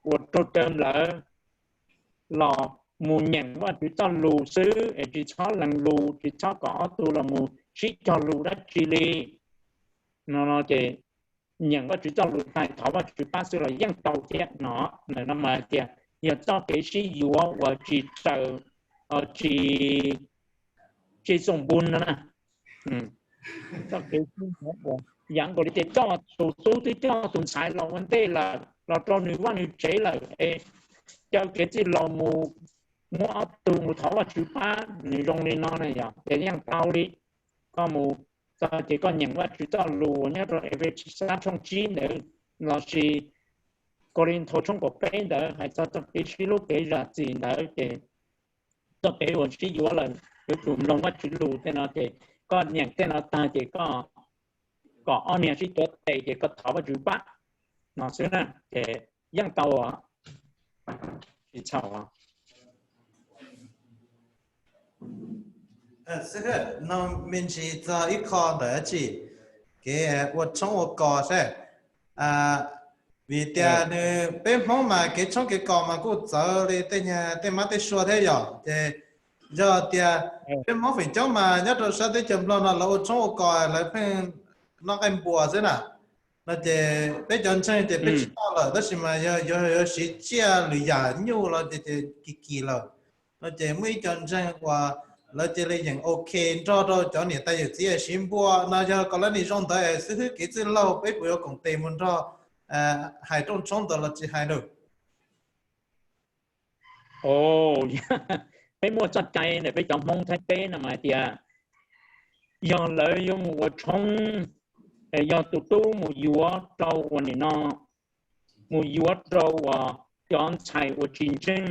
uas raug cawm lawm los mus nyeem Vajtswv txoj lus xwb es tsis txhob lees lus, tsis txhob kom ob tug los mus sib cog lus dab tsi li no no ces nyeem Vajtswv txoj lus tag thov Vajtswv pab xwb los yeej tau thiab no. Ntawm no mas hais tias yog txoj kev sib yuav uas tsis raws, tsis, tsis xoo npu no na. Txoj kev sib yuav uas yam nkaus li tias coj tus tub twb coj tus ntxhais los ua ntej lawm los rau nws vaj nws tsev lawm es caw kev txwj laus mus muab ob tug mus thov Vajtswv pab, nws zoo li no na yog ces yeej tau li. Koj mus txog ces koj nyeem Vajtswv txoj lus uas nyob rau Efexus tshooj tsib ntawd los sis Kaulinthaus tshooj kaum peb ntawd hais txog txoj kev sib hlub kev zam txim ntawd ces txoj kev uas sib yuav lawm yuav tsum mloog Vajtswv lus tej no ces koj nyeem tej no tag ces koj kom ob niag sib tuav tes ces koj thov Vajtswv pab no xwb na ces yeej tau, tsis txhaum. Xib hwb, no me ntsis txog ib qho ntawm dab tsi, kev ua tshoob ua kos seb, vim tias nws peb Hmoob mas kev tshoob kev kos mas kuj txawv li tej nyag tej mab tej sua thiab yog ces yog tias peb Hmoob feem coob mas nyob rau sab teb chaws Nplog no lawv ua tshoob ua kos lawv pheej noj nqaij npua xwb na. No ces peb cov ntseeg ces peb tsis noj lawm tab sis mas yog yuav siv tsiaj lwm yam nyuj los ces kis kis lawm. No ces muaj ib co ntseeg uas lawv cia li yeem ok nrog rau cov niam tais yawm txiv siv npua no yog kom lawv nim zoo ntawd xib hwb kev txwj laug peb puas yuav koom tes mus nrog hais rooj tshoob ntawd los tsis hais lawm? peb muaj txoj cai ntawm peb cov Hmoob Thaib teb no mas hais tias yog lawv yuav mus ua tshoob, yog tus tub mus yuav rau ua nim no, mus yuav rau uas cov ntxhais uas tsis ntseeg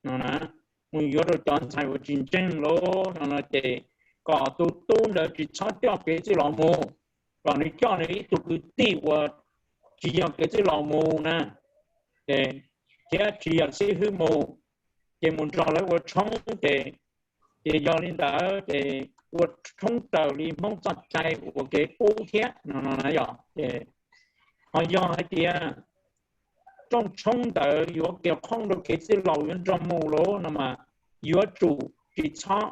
no na, mus yuav rau cov ntxhais uas tsis ntseeg lawm no no ces kom tus tub ntawd tsis txhob coj kev txwj laus mus, kom nws coj nws ib tug kwv tij uas tsis yog kev txwj laus mus na, thiab tsis yog xib hwb mus, ces mus nrog lawv ua tshoob ces, ces yog li ntawd ces ua tshoob raws li Hmoob txoj cai uas kev pub thiab no no na yog ces, ho yog hais tias rooj tshoob ntawd yuav kiag qhoob rau kev txwj laus yuav nrog mus lawm no mas yuav tsum tsis txhob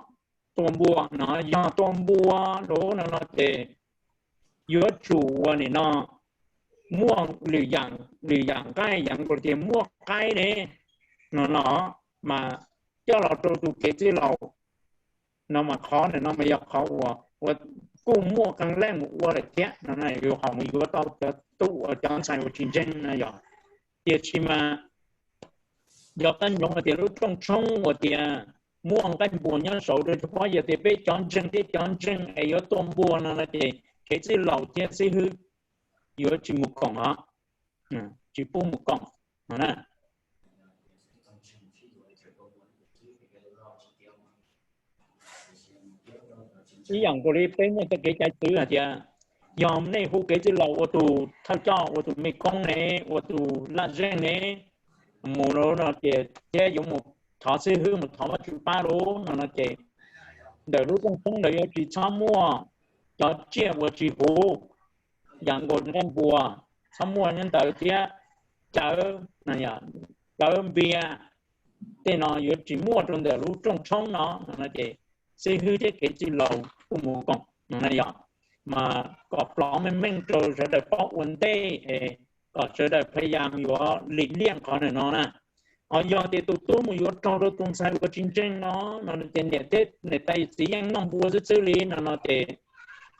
tua npua no, yog tua npua lawm no no ces yuav tsum ua nim no muaj lwm yam, lwm yam nqaij, yam nkaus tias muaj qaib ne no no mas coj los rau tus kev txwj laus no mas qhov ntawm no mas yog qhov uas, uas kuj muaj qee leej mus ua lawm thiab no, yuav ho mus yuav tau cov tub, cov ntxhais uas tsis ntseeg no yog. Tiam sis mas yog qab ntsoov hais tias lub rooj tshoob uas tias muaj nqaij npua nyob saud rau, tsuas yog tias peb cov ntseeg thiab cov ntseeg es yuav tua npua no no ces kev txwj laus thiab xib hwb yuav tsis mus koom os, tsis pub mus koom no na. Ib yam nkaus li peb muaj txoj kev cai txwv hais tias yog nej hu kev txwj laus ua tus thawj coj, ua tus mej koob ne, ua tus laj zeej ne, mus lawm no ces thiab yuav mus thov xib hwb, mus thov Vajtswv pab lawm no no ces ntawm lub rooj tshoob ntawd yuav tsis txhob muaj cov tsiaj uas tsis huv, yam nkaus nqaij npua, txhob muaj nyob ntawd thiab cawv, cawv npias, tej no yuav tsis muaj rau ntawm lub rooj tshoob no no ces xib hwb thiab kev txwj laus kuj mus koom no na yog, mas kom plov meej meej rau sawv daws paub ua ntej es kom sawv daws pha yam yuav lim liaj qhov ntawm no na. Ho yog tias tus tub mus yuav raug rau tus ntxhais uas tsis ntseeg no no ces niam thiab niam tais txiv yeej noj npua xwb xwb li no no ces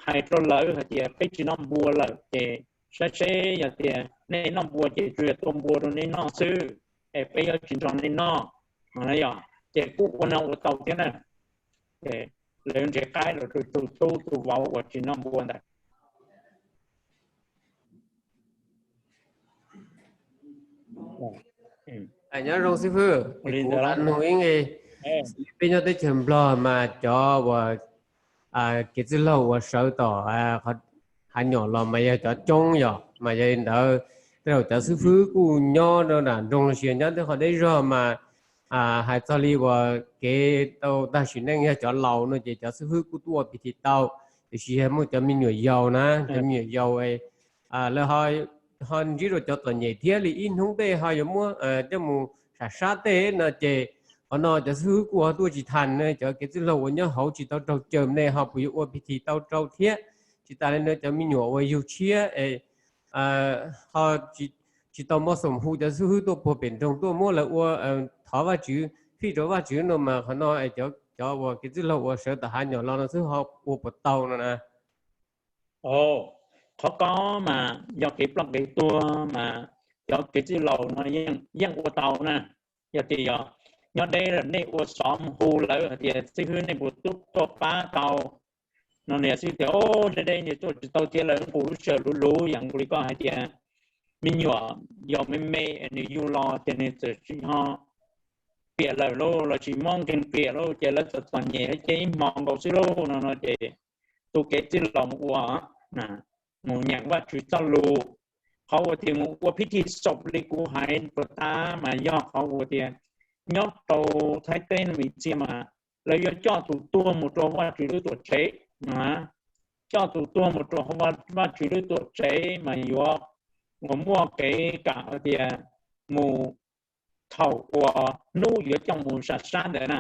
hais rau lawv hais tias peb tsis noj npua lawm ces saib seb yog tias nej noj npua ces tsuas yog tua npua rau nej noj xwb, es peb yuav tsis nrog nej noj no yog, ces kuj ua no ua tau thiab na. Lawv nres qaib los rau tus tub tus vauv uas tsis noj npua ntawd. Nyob zoo xib hwb, kuv nug ib nqe, peb nyob teb chaws Nplog mas cov uas kev txwj laug uas sawv tom hav nyom los mas yog cov coob yog, mas yog li ntawd tej zaum cov xib hwb kuj nyob rau nram nroog los sis nyob tej qhov deb zog mas hais txog li uas kev tau tag sim neej yog cov laus no ces cov xib hwb kuj tuaj ua phi thi tau, tiam sis yog muaj cov me nyuam yaus na, cov me nyuam yaus lawv ho ntsib rau cov txom nyem thiab li ib hnub tej ho yuav muab coj mus sam sab tej no ces qhov no cov xib hwb kuj ho tuaj tsis tau ne, cov kev txwj laug uas nyob hauv tsis tau raug cawm ne ho puas yuav ua phi thi tau rau thiab, tsis tas li no cov me nyuam uas yug tshiab es ho tsis tau mob xoom hu cov xib hwb tuaj puag pem nroog tuaj muab lawv ua thov Vajtswv, fij rau Vajtswv no mas qhov no cov uas kev txwj laug uas sawv tom hav nyom los no xwb ho ua puas tau no na. Qhov ko mas yog kev ploj kev tuag mas cov kev txwj laus no yeej ua tau na. Yog tias yog nyob deb nej ua xov mus hu lawv hais tias xib hwb nej puas tuaj pab tau no, nws xib hwb tias o, deb deb nws tuaj tsis tau thiab, lawv nqus lub sij hawm luv luv yam nkaus li koj hais tias me nyuam yaus me me nws yug los ces nws txawm tsis ho piam lawm lauj, los tsis mob nkeeg piam lauj, ces lawv txom txom nyem ces ib hmo nkaus xwb lauj no no ces tus kev txwj laus mus ua, mus nyeem Vajtswv txoj lus, qhov uas tias mus ua phib thi xaum li kuv hais puas tas mas yog qhov uas tias nyob rau Thaib teb no me ntsis mas lawv yuav coj tus tuag mus rau Vajtswv lub tuam tsev, coj tus tuag mus rau Vajtswv lub tuam tsev mas yuav uas muaj kev kam hais tias mus thaum uas hnub yuav coj mus sam sab ntawd na,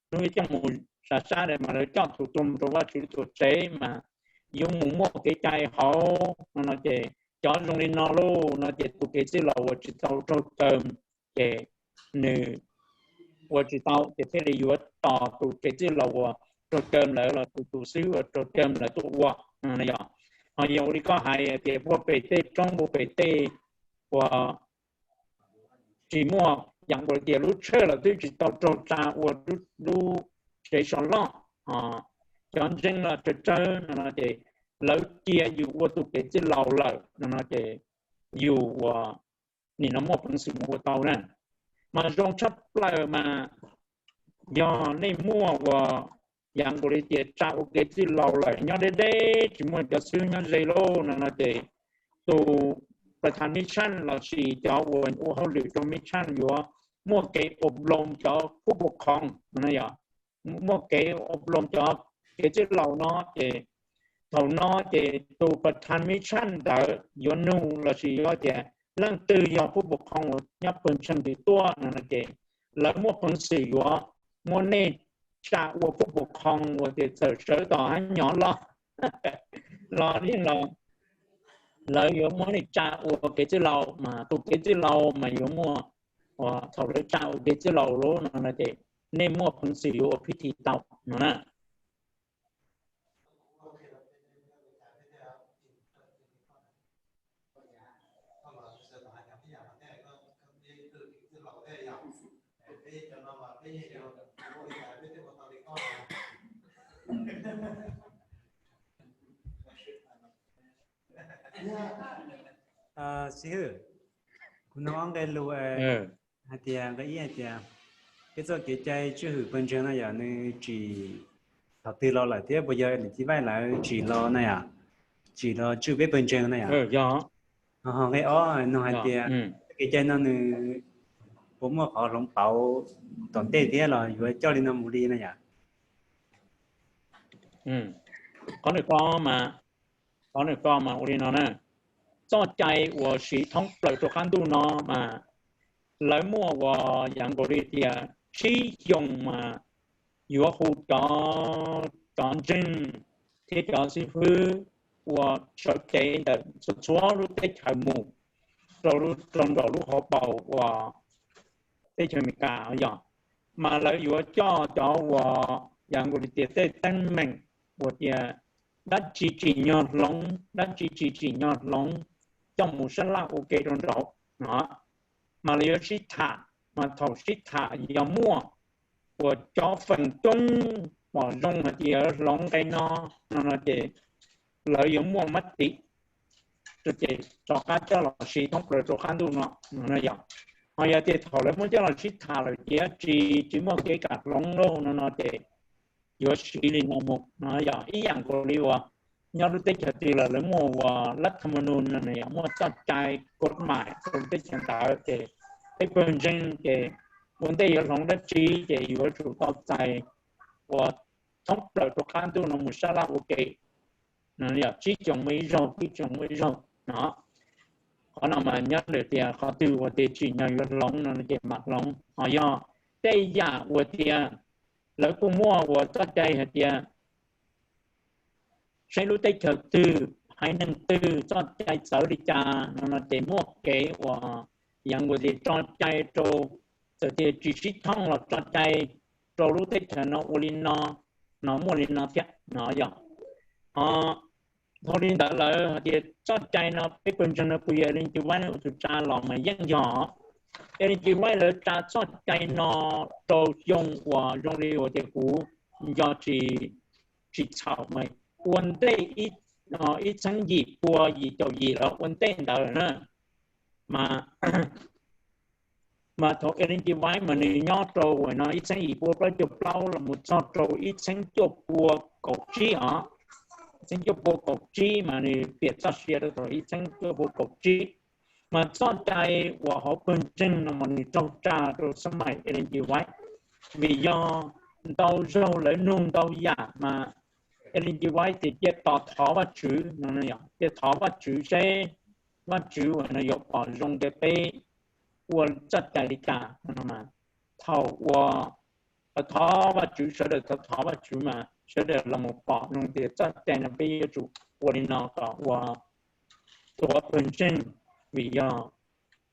hnub yuav coj mus sam sab ntawd mas lawv coj tus tuag mus rau Vajtswv lub tuam tsev mas yuav mus muaj kev cai hauv no no ces cov zoo li no lauj no ces tus kev txwj laus uas tsis tau raug cawm ces nws ua tsis tau ces thiaj li yuav tos tus kev txwj laus uas raug cawm lawm los tus tus xib hwb uas raug cawm lawm tuaj ua no yog. Ho yog ua li koj hais tias puag pem tej roob puag pem tej uas tsis muaj yam nkaus li tias lub tsheb los twb tsis tau raug tsa ua lub tsev so loj, cov ntseeg los tsawg tsawg no no ces lawv cia yus ua tus kev txwj laus lawm no no ces yus ua nim no muaj peev xwm mus ua tau na. Mas zoo tshaj plaws mas yog nej muaj ua yam nkaus li tias tsa ua kev txwj laus lawm nyob deb deb tsis muaj cov xib hwb nyob ze lauj no no ces tus pas thas mission lossis cov uas ua hauj lwm rau mission yuav muaj kev ob loos cov phub pus khoos no yog muaj kev ob loos cov kev txwj laus no ces thaum no ces tus pas thas mission ntawd yuav nug lossis yuav tias leej twg yog phub pus khoos uas nyob pawg ntseeg twg tuaj no no ces lawv muaj peev xwm yuav muab nej tsa ua phub pus khoos uas tias txawm sawv tom hab nyom los los yeej los lawv yuav muab nej tsa ua kev txwj laus mas tus kev txwj laus mas yuav muaj thaum lawv tsa ua kev txwj laus lawm no no ces nej muaj peev xwm yuav ua phiv thi tau no na. Xib hwb, kuv nug ob nqe lus hais tias nqe ib hais tias peb txoj kev cai tswj hwm pawg ntseeg no yog nws tsim thaum twg los lawm thiab puas yog Ellen G. White lawv tsim los na yom, tsim los tswj peb pawg ntseeg na yom. Ho nqe ob nug hais tias txoj kev cai no nws puas muaj qhov hloov pauv tom ntej thiab los yuav coj li no mus li na yom. Qhov nws ko mas, qhov nws ko mas ua li no na, txoj cai uas siv thoob plaws rau qab ntuj no mas lawv muaj ua yam nkaus li tias tsib xyoo mas yuav hu cov, cov ntseeg thiab cov xib hwb ua sawv cev ntawm txhua txhua lub teb chaws mus rau, rau nraum lub hauv paus uas teb chaws Amelikas yog, mas lawv yuav coj cov uas yam nkaus li tias tej teeb meem uas tias dab tsi tsim nyog hloov, dab tsi tsis tsim nyog hloov, coj mus sab laj ua ke rau nraud no, mas lawv yuav sib tham, mas thaum sib tham yog muaj uas cov feem coob pom zoo hais tias hloov nqe no no no ces lawv yuav muaj mab tim ces rov qab coj los siv thoob plaws rau qab ntuj no no yog. Ho yog tias thaum lawv muab coj los sib tham lawm ces tsis, tsis muaj kev kam hloov lauj no no ces yuav siv li no mus no yog ib yam nkaus li uas nyob lub teb chaws twg los lawv muaj ua lab tham ma nus no yog muaj txoj cai kod mais rau lub teb chaws ntawd ces peb pawg ntseeg ces ua ntej yuav hloov dab tsi ces yuav tsum tau txais ua thoob plaws rau qab ntuj no mus sab laj ua ke no yog tsib xyoo muaj ib zaug, tsib xyoo muaj ib zaug no. Qhov no mas nyob ntawm tias qhov twg uas tias tsim nyog yuav hloov no ces mam hloov. Ho yog tej yam uas tias lawv kuj muaj ua txoj cai hais tias seb lub teb chaws twg, haiv neeg twg txoj cai txawv li cas no no ces muaj kev uas yam uas tias tso cai rau, txawm tias tsis sib thooj los tso cai rau lub teb chaws no ua li no, no muaj li no thiab no yog. Ho dhau li ntawd lawm hais tias txoj cai no peb pawg ntseeg no puas yog Ellen G. White ua tus tsa los mas yeej yog. Ellen G. White lawv tsa txoj cai no rau xyoo uas zoo li uas tias kuv nco tsis, tsis txhaum mas ua ntej ib txheeb yim pua yim caum yim los ua ntej ntawd na mas mas thaum Ellen G. White mas nws nyob rau uas no ib txheeb yim pua plaub caug plaub los mus txog rau ib txheeb cuaj pua kaum tsib os. Ib txheeb cuaj pua kaum tsib mas nws piam txoj sia rau thaum ib txheeb cuaj pua kaum tsib. Mas txoj cai uas hauv pawg ntseeg no mas nws raug tsa rau xab mais Ellen G. White, vim yog ntau zaug lawv nug ntau yam mas Ellen G. White tias cia tos thov Vajtswv no, cia thov Vajtswv seb Vajtswv uas no yuav pom zoo tias peb ua txoj cai li cas no. Thaum uas thov Vajtswv, sawv daws thov thov Vajtswv mas sawv daws los mus pom zoo tias txoj cai no peb yuav tsum ua li no kom ua tus uas pawg ntseeg, vim yog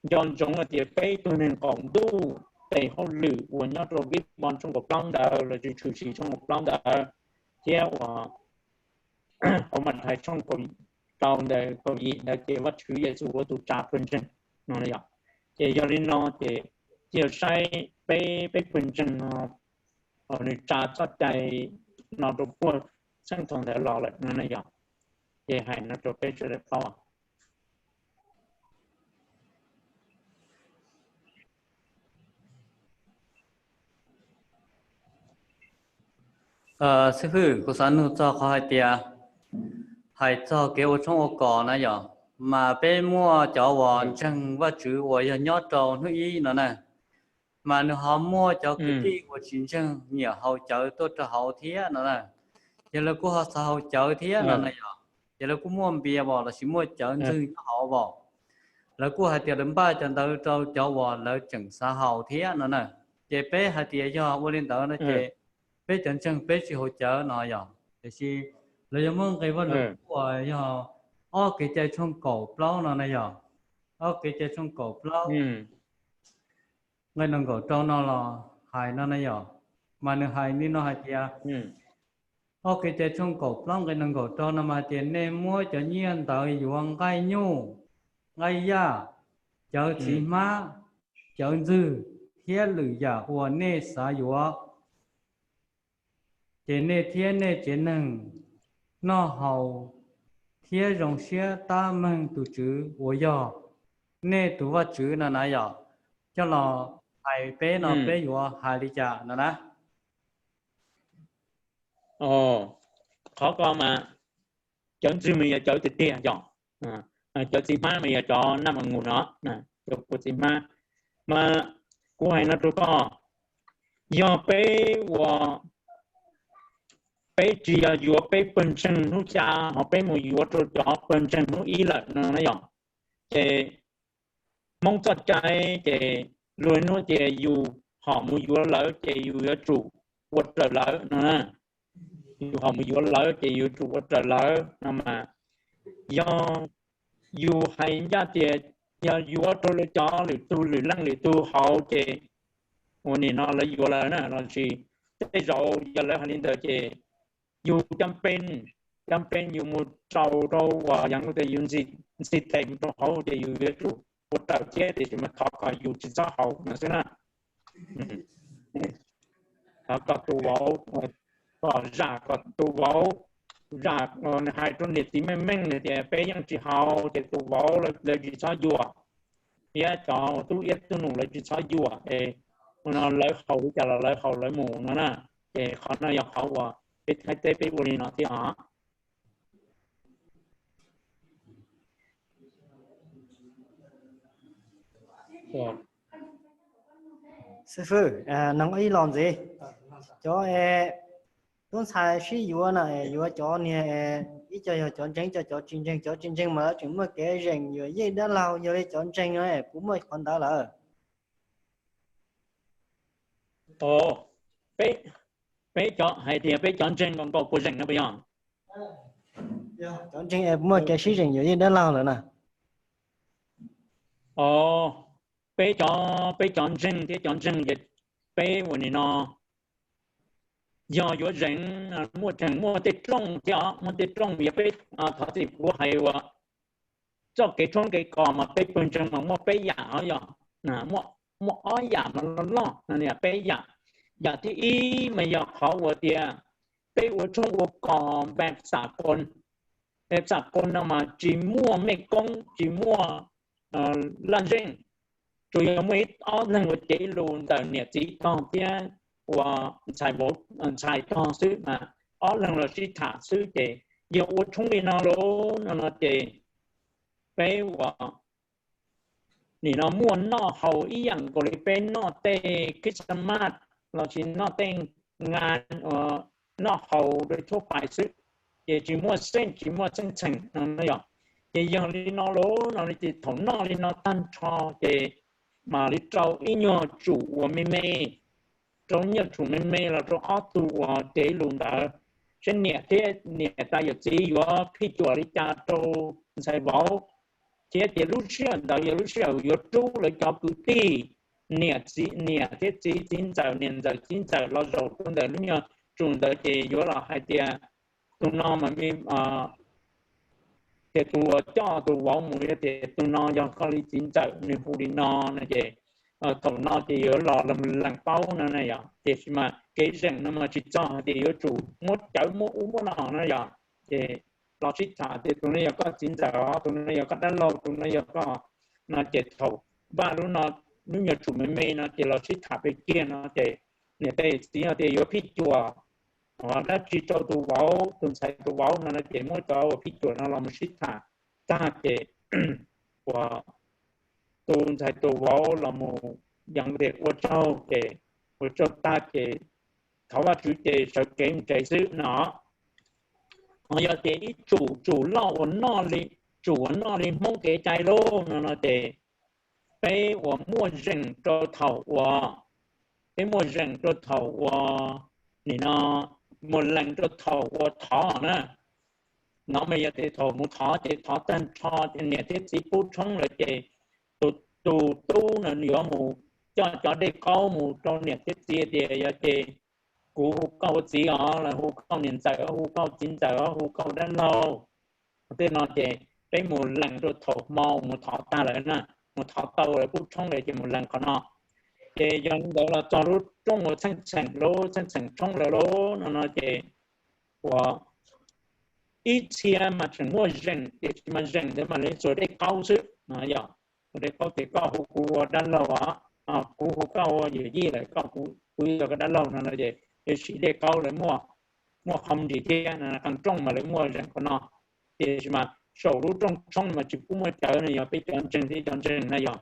nco ntsoov hais tias peb tug neeg qaum ntuj tes hauj lwm uas nyob rau Vij Pooj tshooj kaum plaub ntawd los sis Tshwm Sim tshooj kaum plaub ntawd thiab uas hauv Mathais tshooj kaum rau ntawd kaum yim ntawd ces Vajtswv Yexus ua tus tsa pawg ntseeg no yog. Ces yog li no ces cia saib peb, peb pawg ntseeg no, nws tsa txoj cai no rau puag txheej thaum ntawd los lawm no na yog. Ces hais no rau peb sawv daws paub. Xib fwb, kuv xav nug txog qhov hais tias, hais txog kev ua tshoob ua kos na yog, mas peb muaj cov uas ntseeg Vajtswv uas yog nyob rau hnub ib no na, mas nws ho muaj cov kwv tij uas tsis ntseeg nyiam haus cawv tuaj rau hauv thiab no na. Ces lawv kuj ho xav haus cawv thiab no na yog, ces lawv kuj muaj npias vos lossis muaj cawv ntxwg nyob hauv vos. Lawv kuj hais tias lawv npaj cov ntawd rau cov uas lawv tseem xav haus thiab no na. Ces peb hais tias yog ua li ntawd no ces peb cov ntseeg peb tsis haus cawv no yog. Tiam sis lawv yuav muaj nqe Vajluskub uas yog ob Kev cai tshooj kaum plaub no na yog. Ob Kev cai tshooj kaum plaub nqe nees nkaum rau no los hais no na yog, mas nws hais li no hais tias, ob Kev cai tshooj kaum plaub nqe nees nkaum rau no mas hais tias nej muab cov nyiaj ntawd yuav nqaij nyuj, nqaij yaj, cawv txiv hmab, cawv ntxwg thiab lwm yam uas nej xav yuav, ces nej thiab nej tsev neeg noj haus thiab zoo siab tab meeg tus Tswv uas yog nej tus Vajtswv no na yog. Coj los hais peb no peb yuav hais li cas no na? Qhov ko mas cawv ntxwg mas yog cawv tiag tiag yog, cawv txiv hmab mas yog cov naj mas ngus no, cov kua txiv hmab. Mas kuv hais no rau koj, yog peb ua, peb tsis yog yuav peb pawg ntseeg hnub xya, ho peb mus yuav rau cov pawg ntseeg hnub ib lawm no na yog, ces Hmoob txoj cai ces luag hnub ces yus hom mus yuav lawv ces yus yuav tsum ua raws lawv no na. Yus hom mus yuav lawv ces yus yuav tsum ua raws lawv no mas, yog yus hais ncaj tias yog yuav rau lawv cov lwm tug lwm leej lwm tug haus ces ua nim no lawv yuav lawm na, lossis tej zaum yog lawv hais li ntawd ces yus cam pes, cam pes yus mus rau rau uas yog tias yus ntxhi tes mus rau hauv ces yus yuav tsum ua raws thiab, tiam sis mas thov kom yus tsis txhob haus no xwb na. Thov kom tus vauv, kom zam kom tus vauv, zam, hais rau niam txiv meej meej tias peb yeej tsis haus ces tus vauv lawv tsis txhob yuam, thiab cov tub iab tub num lawv tsis txhob yuam es no lawv haus li cas los lawv haus lawv mus no na. Ces qhov no yog qhov uas peb Thaib teb peb ua li no thiab os. Xib fwb, noog ib los ntxiv, cov es tub ntxhais sib yuav na es yuav cov niag es ib co yog cov ntseeg, ib co cov tsis ntseeg, cov tsis ntseeg mas lawv tseem muaj kev zeem yuam yij dab laug, yog li cov ntseeg no puas muaj qhov ntawd lawm? Peb, peb cov hais tias peb cov ntseeg nkaus nkaus puas zeem no puas yog? Cov ntseeg es puas muaj kev sib zeem yuam yij dab laug lawm na? Peb cov, peb cov ntseeg thiab cov ntseeg ces peb ua nim no yog yuav zeem, muaj tseem muaj tej rooj thiab os, muaj tej rooj yog peb, thov txim kuv hais uas txoj kev tshoob kev kos mas peb pawg ntseeg mas muaj peb yam os yog, muaj ob yam mas loj loj no, peb yam. Yam thib ib mas yog qhov uas tias peb ua tshoob ua kos npe xam qoo, xam qoo no mas tsis muaj mej koob tsis muaj laj zeej, tsuas yog muaj ib ob leeg ua cev lus ntawm niam txiv tog thiab ua ntxhais tog xwb mas ob leeg los sib tham xwb ces yog ua tshoob li no lauj no no ces peb ua nim no muaj noj haus ib yam nkaus li peb noj tej Christmas lossis noj tej nga, noj haus rau thuab pais xwb, ces tsis muaj xeej tsis muaj xeej txheem no yog. Ces yog li no lauj no ces thaum noj li no tag nrho ces mam li rau ib nyuag tsum uas me me, rau ib nyuag tsum me me los rau ob tug uas cev lus ntawd, seb niam thiab niam tais yawm txiv yuav phij cuam li cas rau ntxhais vauv, thiab tias lub sij hawb ntawd yog lub sij hawm yuav rub lawv cov kwv tij, niam txiv, niam thiab txiv, txiv ntxawm, niam ntxawm, txiv ntxawm los zaum rau ntawm lub nyuag tsum ntawd ces yuav los hais tias tus no mas tias tus uas coj tus vauv mus tias tus no yog koj li txiv ntxawm nws hu li no no ces thaum no ces yuav los los lees paub no na yom. Tiam sis mas kev zeem no mas tsis txog hais tias yuav tsum muab cawv muab ub muab no na yom. Ces los sib tham tias tus no yog koj txiv ntxawm os, tus no yog koj dab laug, tus no yog koj no ces thaum Vaj lub no hnub nyoog tsum me me no ces los sib tham pem kiag no ces niam tej txiv ho tias yuav phij cuam, dab tsi rau tus vauv, tus ntxhais tus vauv no no ces muab cov uas phij cuam no los mus sib tham tag ces uas tus ntxhais tus vauv los mus yees tias ua tsaug ces ua tsaug tag ces thov Vajtswv ces sawv kev mus tsev xwb no. Ho yog tias ib tsum tsum loj uas noj li, tsum uas noj li Hmoob kev cai lauj no no ces peb uas muaj zeem rau thaum uas, peb muaj zeem rau thaum uas, nim no, muaj lees rau thaum uas thov na. No mas yog tias thaum mus thov ces thov tag nrho ces niam thiab txiv pub tshoob lawm ces tus, tus tub no yuav mus coj cov dej qaub mus rau niam thiab txiv tias yog ces kuv hu koj ua txiv os, los hu koj niam ntxawm, hu koj txiv ntxawm, hu koj dab laug. Tej no ces peb mus lees rau thaum hmo mus thov tag lawm na, mus thov tau lawv pub tshoob lawm ces mus lees qhov no. Ces yog li ntawd los txog lub rooj uas txheej txheem lub txheej txheem tshoob lawm lauj no no ces uas ib txhia mas tseem muaj zeem tiam sis mas zeem ntawd mas lawv txuas dej qaub xwb no yom. Txuas dej qaub ces koj hu kuv ua dab laug os, kuv hu koj ua yawm yij lawm, koj hu kuv ua koj dab laug no no ces lawv siv dej qaub lawv muaj, muaj qhov nrim thiab qee rooj mas lawv muaj zeem qhov no. Tiam sis mas saum lub rooj tshoob mas tsis pub muaj cawv no yog peb cov ntseeg thiab cov ntseeg na yom.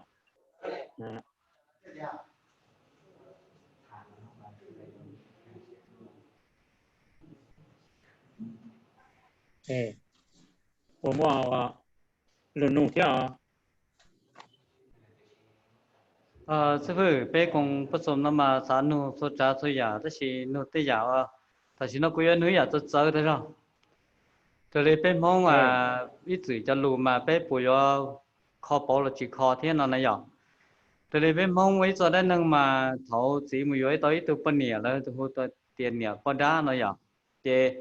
Ua muaj lus nug thiab os. Xib fwb, peb koom poj xom no mas xav nug txhua tsav txhua yam tab sis nug tej yam, tam sim no kuv yuav nug ib yam txawv txawv tag zog. Raws li peb Hmoob ib txwm cov lus mas peb puas yuav kho pauv los tsis kho thiab no na yom. Raws li peb Hmoob ib txoj dab neeg mas thaum txiv mus yuav tau ib tug poj niam lawv hu tias niam poj dab no yom. Ces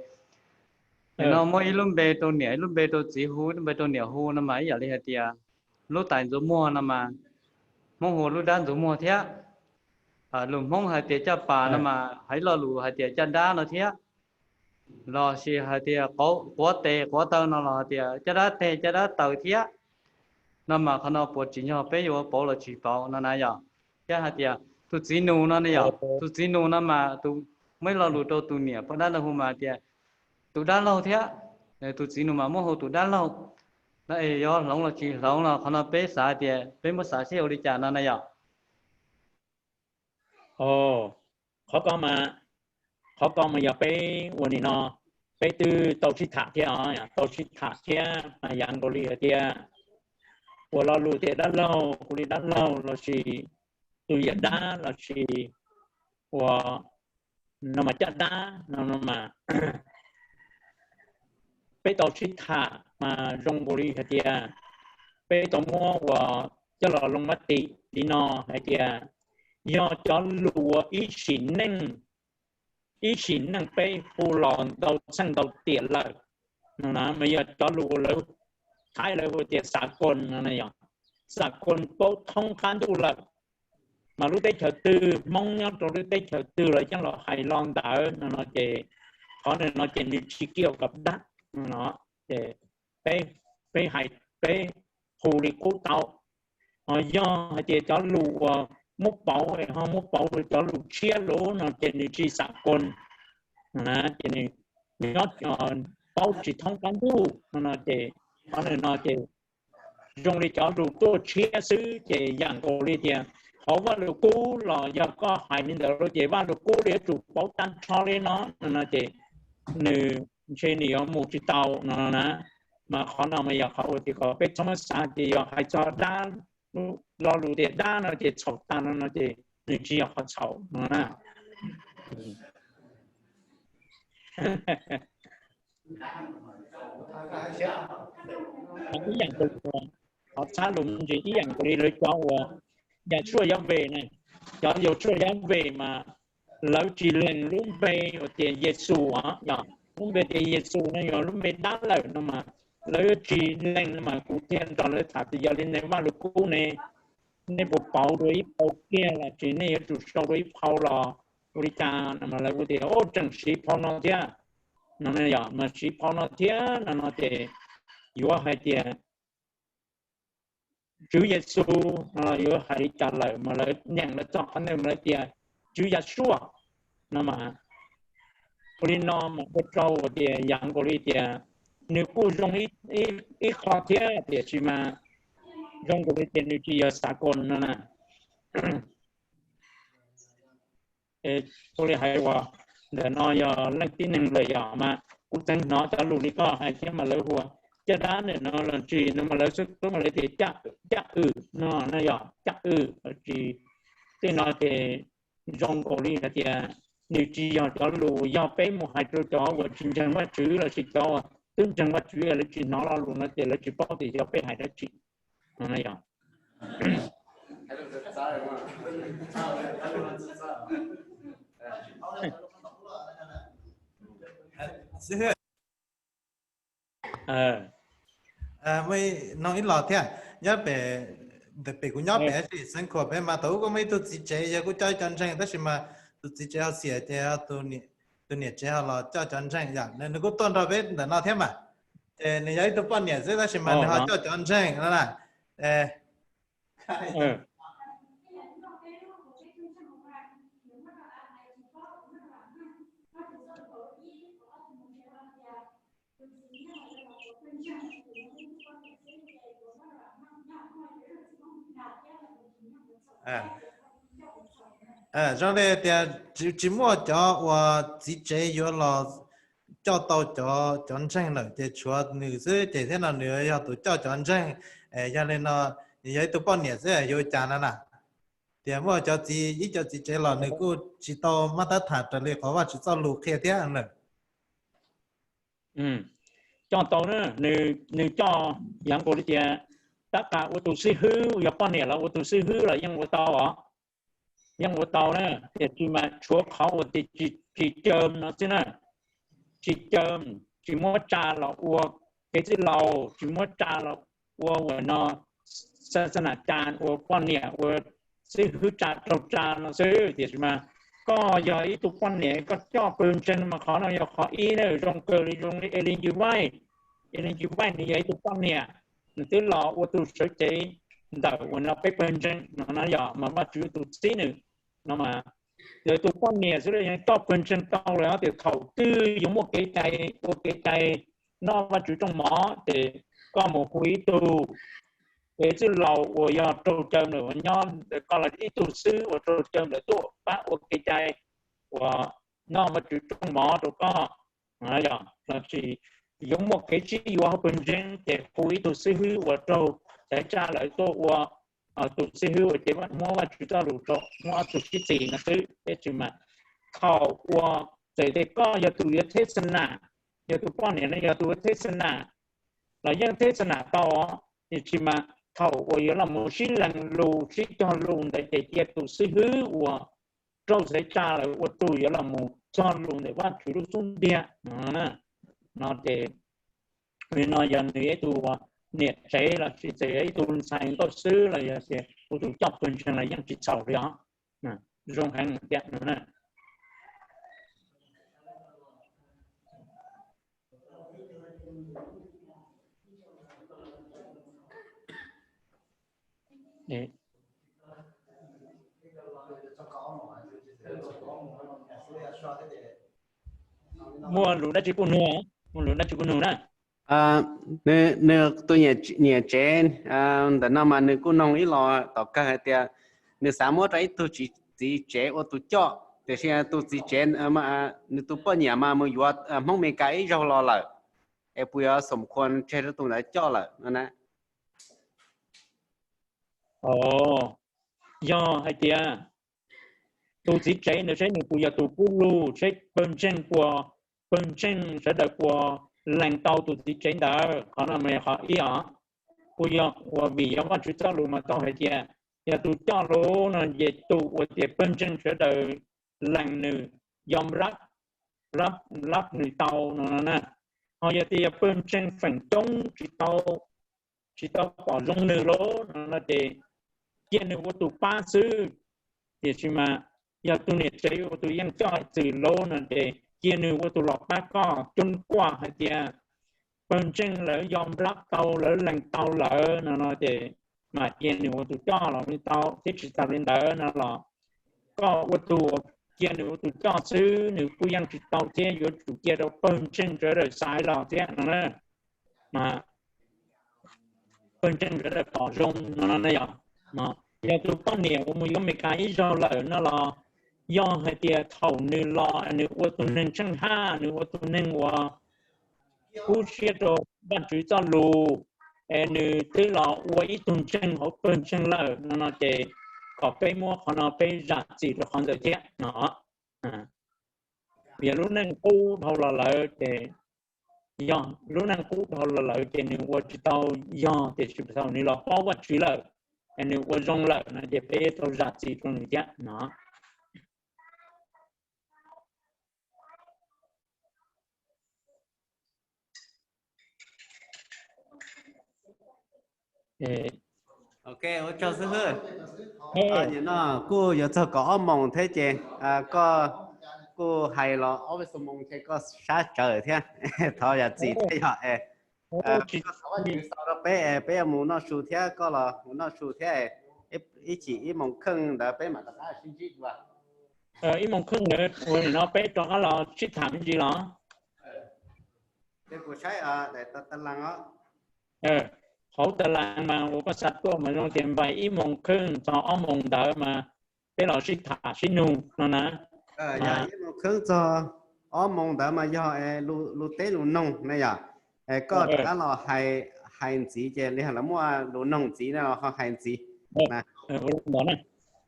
nim no muab ib lub npe rau niam, ib lub npe rau txiv hu, ib lub npe rau niam hu no mas ib yam li hais tias lub tais ntxuav muag no mas Hmoob hu lub dab ntxuav muag thiab. Lus Hmoob hais tias caj pas no mas hais lo lus hais tias caj dab no thiab. Los sis hais tias quav tes quav taw no los hais tias caj dab tes caj dab taw thiab. No mas qhov no puas tsim nyog peb yuav pauv los tsis pauv no na yom. Thiab hais tias tus txiv nus no ne yom, tus txiv nus no mas tus muaj ib lo lus rau tus niam poj dab no hu mas tias tus dab laug thiab. Tus txiv nus mas muab hu tus dab laug. No es yuav hloov los tsis hloov los qhov no peb xav tias peb muab xav seb ua li cas no na yom. Qhov ko mas, qhov ko mas yog peb ua nim no peb twb tau sib tham thiab os, tau sib tham thiab mas yam nkaus li hais tias ua lo lus tias dab laug, kuv li dab laug lossis tus yawm dab lossis ua no mas caj dab no mas peb tau sib tham mas zoo nkaus li hais tias peb tau muab ua coj los loo mab tim li no hais tias yog cov lus ua ib sim neej, ib sim neej peb hu los ntau txheej ntau tiam lawm no na, mas yog cov lus ua lawv Thaib lawv hu tias xav kos no na yom, xav kos paub thoob qab ntuj lawm. Mas lub teb chaws twg, Hmoob nyob rau lub teb chaws twg los yeej los hais lo ntawd no no ces qhov no ces nws tsis kiaj kom dab no, ces peb, peb hais, peb hu li qub tau. Ho yog hais tias cov lus uas muab pauv, ho muab pauv rau cov lus tshiab lawm no ces nws tsis xav kos, ces nws nyob paub tsis thoob qab ntuj no no ces qhov no no ces zoo li cov lus tuaj tshiab xwb ces yam nkaus li tias qhov Vaj Lug Kub los yog koj hais li ntawd ces Vaj Lug Kub li yuav tsum pauv tag nrho li no no no ces nws ntshe nws yuav mus tsis tau no na. Mas qhov no mas yog qhov uas tias kom peb txhob muab xav ces yog hais txog dab, lo lus tias dab no ces txhaum tag no no ces nws tsis yog qhov txhaum no na. Ib yam nkaus li, qhov txhab lus me ntsis ib yam nkaus li lawv cov uas Yausuas Yahweh ne, cov Yausuas Yahweh mas lawv tsis lees lub npe uas tias Yexus os, yog lub npe tias Yexus no yog lub npe dab lawm no mas lawv tsis lees no mas kuv thiaj nrog lawv tham tias yog li ne Vaj Lug Kub ne, nej puas pauv dua ib phau kiag los tsis, nej yuav tsum sau dua ib phau los ua li cas no mas lawv kuj tias, o, tseem siv phau no thiab no, yog mas siv phau no thiab no no ces yuav hais tias Tswv Yexus no yuav hais li cas lawm mas lawv nyeem lawv txoj qhov ntawd mas lawv tias Tswv Yahshua no mas. Ua li no mas ua rau tias yam nkaus li tias nws kuj zoo ib qho thiab, tiam sis mas zoo nkaus li tias nws tsis yog xav koos no na. Ua li hais uas ntawm no yog leej tib neeg lawm yog mas kuv txeev hnov cov lus li koj hais thiab mas lawv hu ua caj dab ntawm no los tsis no mas lawv xub tub mas lawv tias caj wm no no yog caj wm los tsis. Tej no ces zoo nkaus li hais tias nws tsis yog cov lus, yog peb mus hais rau cov uas tsis ntseeg Vajtswv los sis cov uas twb ntseeg Vajtswv lawv tsis hnov lo lus no ces lawv tsis paub tias yog peb hais dab tsi no yog. Muaj ib, nug ib los thiab, nyob pem, ntawm pem kuv nyob pem sim xeev khuam pem mas thaum ub kuj muaj ib tug txiv tsev yog kuj coj ib cov ntseeg tab sis mas tus txiv tsev ho xiam ces tus niam tsev ho los coj cov ntseeg yom, nws kuj tuaj nrog peb ntawm no thiab mas. Ces nws yog ib tug poj niam xwb tab sis mas nws ho coj cov ntseeg no na. Zoo li tias tsis muaj cov uas txiv tsev yuav los coj tau cov ntseeg lawm ces tshuav nws xwb ces thiab no nws yog tus coj cov ntseeg. Yog li no, yog ib tug poj niam xwb yuav ua cas no na? Tias muaj cov txiv, ib cov txiv tsev los nws kuj tsis tau mab tab tham raws li qhov Vajtswv txoj lus qhia thiab na. Coj tau na, nws coj yam nkaus li tias tab tom ua tus xib hwb, yog poj niam los ua tus xib hwb los yeej ua tau os. Yeej ua tau na, tiam sis mas tshuav qhov uas tias tsis caw no xwb na. Tsis caw, tsis muab tsa los ua kev txwj laus, tsis muab tsa los ua uas no xa xa nam cas ua poj niam ua xib hwb tsa raug tsa no xwb. Tiam sis mas koj yog ib tug poj niam koj coj pawg ntseeg mas qhov no yog qhov ib na, zoo kawg li, zoo li Ellen G. White. Ellen G. White nws yog ib tug poj niam, nws twb los ua tus sawv cev ntawm uas no peb pawg ntseeg no na, yog mas Vajtswv tus txib nws no mas yog tus poj niam xwb los yeej coj pawg ntseeg tau lawm, tias thaum twg yuav muaj kev cai, ua kev cai noj Vajtswv rooj mov ces koj mus hu ib tug kev txwj laus uas yog raug caw lawm uas nyob ntawm koj los ib tug xwb uas raug caw lawm tuaj pab ua kev cai uas noj Vajtswv rooj mov rau koj. Los sis yuav muaj kev sib yuav hauv pawg ntseeg ces hu ib tug xib hwb uas raug txav tsa lawm tuaj ua tus xib hwb uas ces muab Vajtswv txoj lus rau, muab ob tug sib txis no xwb. Tab sis mas thaum uas txawm tias koj yog tus yuav theb xa nam, yog tus poj niam no yog tus yuav theb xa nam los yeej theb xa nam tau, tiam sis mas thaum uas yuav los mus sib lees lus sib cog lus ntawd ces cia tus xib hwb uas raug txav tsa lawm ua tus yuav los mus cog lus ntawm Vajtswv lub xub ntiag no ces li no yog nws ib tug niam tsev los sis txawm yog ib tug ntxhais nkauj xwb los yog tias ua tus coj pawg ntseeg los yeej tsis txhaum li os. Zoo heev tiag no na. Muaj lus dab tsi kuj nug, muaj lus dab tsi kuj nug na. Nws tus niam tsev ntawm no mas nws kuj noog ib los tom kawg hais tias nws xav muab rau ib tug txiv tsev ua tus coj, tiam sis tus txiv tsev, nws tus poj niam mas mus yuav Hmoob Amelikas ib zaug los lawm, es puas yuav xom khuas tseg rau tus ntawd coj lawm no na? Yog hais tias tus txiv tsev ntawd seb nws puas yog tus pub lug, seb pawg ntseeg puas, pawg ntseeg sawv daws puas lees tau tus txiv tsev ntawd, qhov no mas yog qhov ib os. Puas yog uas vim yog Vajtswv txoj lus mas tau hais tias yog tus coj lus no ces tus uas tias pawg ntseeg sawv daws lees nws, yog lab, lab nws tau no na. Ho yog tias yog pawg ntseeg feem coob tsis tau, tsis tau pom zoo nws lawm no ces cia nws ua tus pab xwb. Tiam sis mas yog tus niam tsev ua tus yeej coj txwm laub no ces cia nws ua tus los pab koj coob kuaj hais tias pawg ntseeg lawv yog nplab tau lawv lees tau lawm no no ces mas cia nws ua tus coj los li tau thiab. Tsis tas li ntawd no los koj ua tus cia nws ua tus coj xwb, nws kuj yeej tsis tau thiab yuav tsum cia rau pawg ntseeg sawv daws xaiv los thiab no na. Mas pawg ntseeg sawv daws pom zoo no no yog, yog tus poj niam uas mus yuav Amelikas ib zaug lawm no los yog hais tias thaum nws los nws ua tus neeg tsheej haj, nws ua tus neeg uas kub siab rau Vajtswv txoj lus, es nws twb los ua ib tug ntseeg hauv pawg ntseeg lawm no no ces kom peb muab qhov no peb zam txim rau qhov ntawd thiab no. Vim lub neej qub dhau los lawm ces, yog lub neej qub dhau los lawm ces nws ua tsis tau, yog tiam sis thaum nws los paub Vajtswv lawm, nws ua zoo lawm no ces peb tau zam txim rau nws thiab no. Ok, ua tsaug xib hwb. Nim no kuj yuav txog kaum ob moos thiab ces koj kuj hais los ob peb xuab moos ces koj sab tsawv thiab. Thov zam txim thiab yog es koj thov Vajtswv xaus rau peb es peb yuav mus noj su thiab, koj los mus noj su thiab, ib chim ib moos kheej ntawd peb mam rov qab sib ntsib dua. Ib moos kheej ntawd ua nim no peb rov qab los sib tham me ntsis los. Kuv saib tas las os. Hauv tas las mas uas koj xa tuaj mas zoo tias npais ib moos kheej txog ob moos ntawd mas peb los sib tham sib nug no na. Yog ib moos kheej txog ob moos ntawd mas yog lus teb lus noog na yom. Koj rov qab los hais ntxiv ces li lawv muaj lus noog ntxiv no ho hais ntxiv.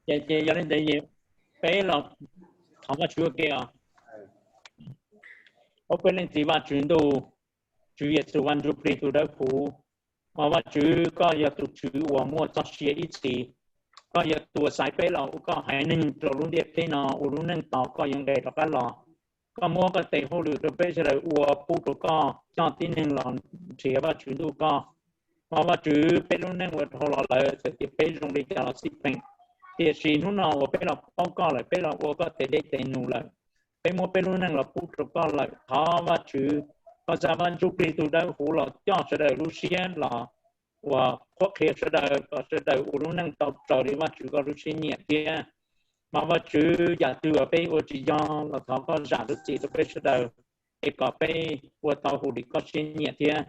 Ces yog li ntawd peb los thov Vajtswv ua ke os. Ob peb leej txiv Vajtswv ntuj, Tswv Yexus Vaj Ntsuj Plig tus dawb huv, mas Vajtswv koj yog tus Tswv uas muaj txoj sia ib txhis. Koj yog tus uas xaiv peb los ua koj haiv neeg rau lub ntiaj teb no ua lub neej tos koj yuav nqes rov qab los. Koj muab koj tes hauj lwm rau peb sawv daws ua pub rau koj coj tib neeg los nrhiav Vajtswv ntuj koj. Mas Vajtswv peb lub neej ua dhau los lawm txawm tias peb zoo li cas los xij peem, tiam sis hnub no uas peb los paub koj lawm, peb los ua koj tes dej tes num lawm, peb muab peb lub neej los pub rau koj lawm, thov Vajtswv koj xa Vaj Ntsuj Plig tus dawb huv los coj sawv daws lub siab los uas qhuab qhia sawv daws kom sawv daws ua lub neej tau raws li Vajtswv koj lub siab nyiam thiab. Mas Vajtswv yam twg uas peb ua tsis yog los thov koj zam lub txim rau peb sawv daws, es kom peb ua tau hauj lwm koj siab nyiam thiab.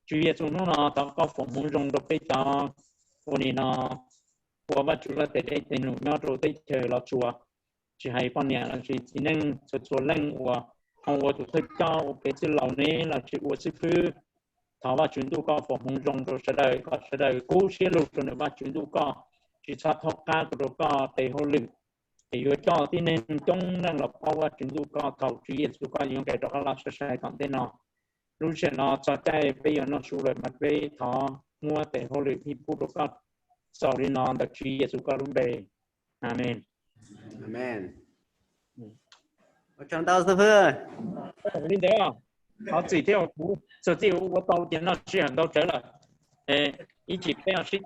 Tswv Yexus hnub no thov koj foom hmoov zoo rau peb cov uas nim no ua Vajtswv lub tes dej tes num nyob rau teb chaws Los Tsuas, tsis hais poj niam los sis txiv neej txhua txhua leej uas ho ua tus thawj coj ua kev txwj laus ne los sis ua xib fwb. Thov Vajtswv ntuj koj foom hmoov zoo rau sawv daws kom sawv daws kub siab lug rau ntawm Vajtswv ntuj koj, tsis txhob thaub qab rau koj tes hauj lwm, es yuav coj tib neeg coob leej los paub Vajtswv ntuj koj thaum Tswv Yexus koj yuav nqes rov qab los sai sai tom ntej no. Lub sij hawm no txog caij peb yuav noj su lawm mas peb thov muab tes hauj lwm pib pub rau koj. Xaus li no ntawm Tswv Yexus koj lub npe. Amees. Amees. Ua tsaug ntau xib fwb. Li ntawd, thov txim thiab, kuv txawm txij ua tau tias noj sij hawm ntau tsawv lawm. Ib chim peb sib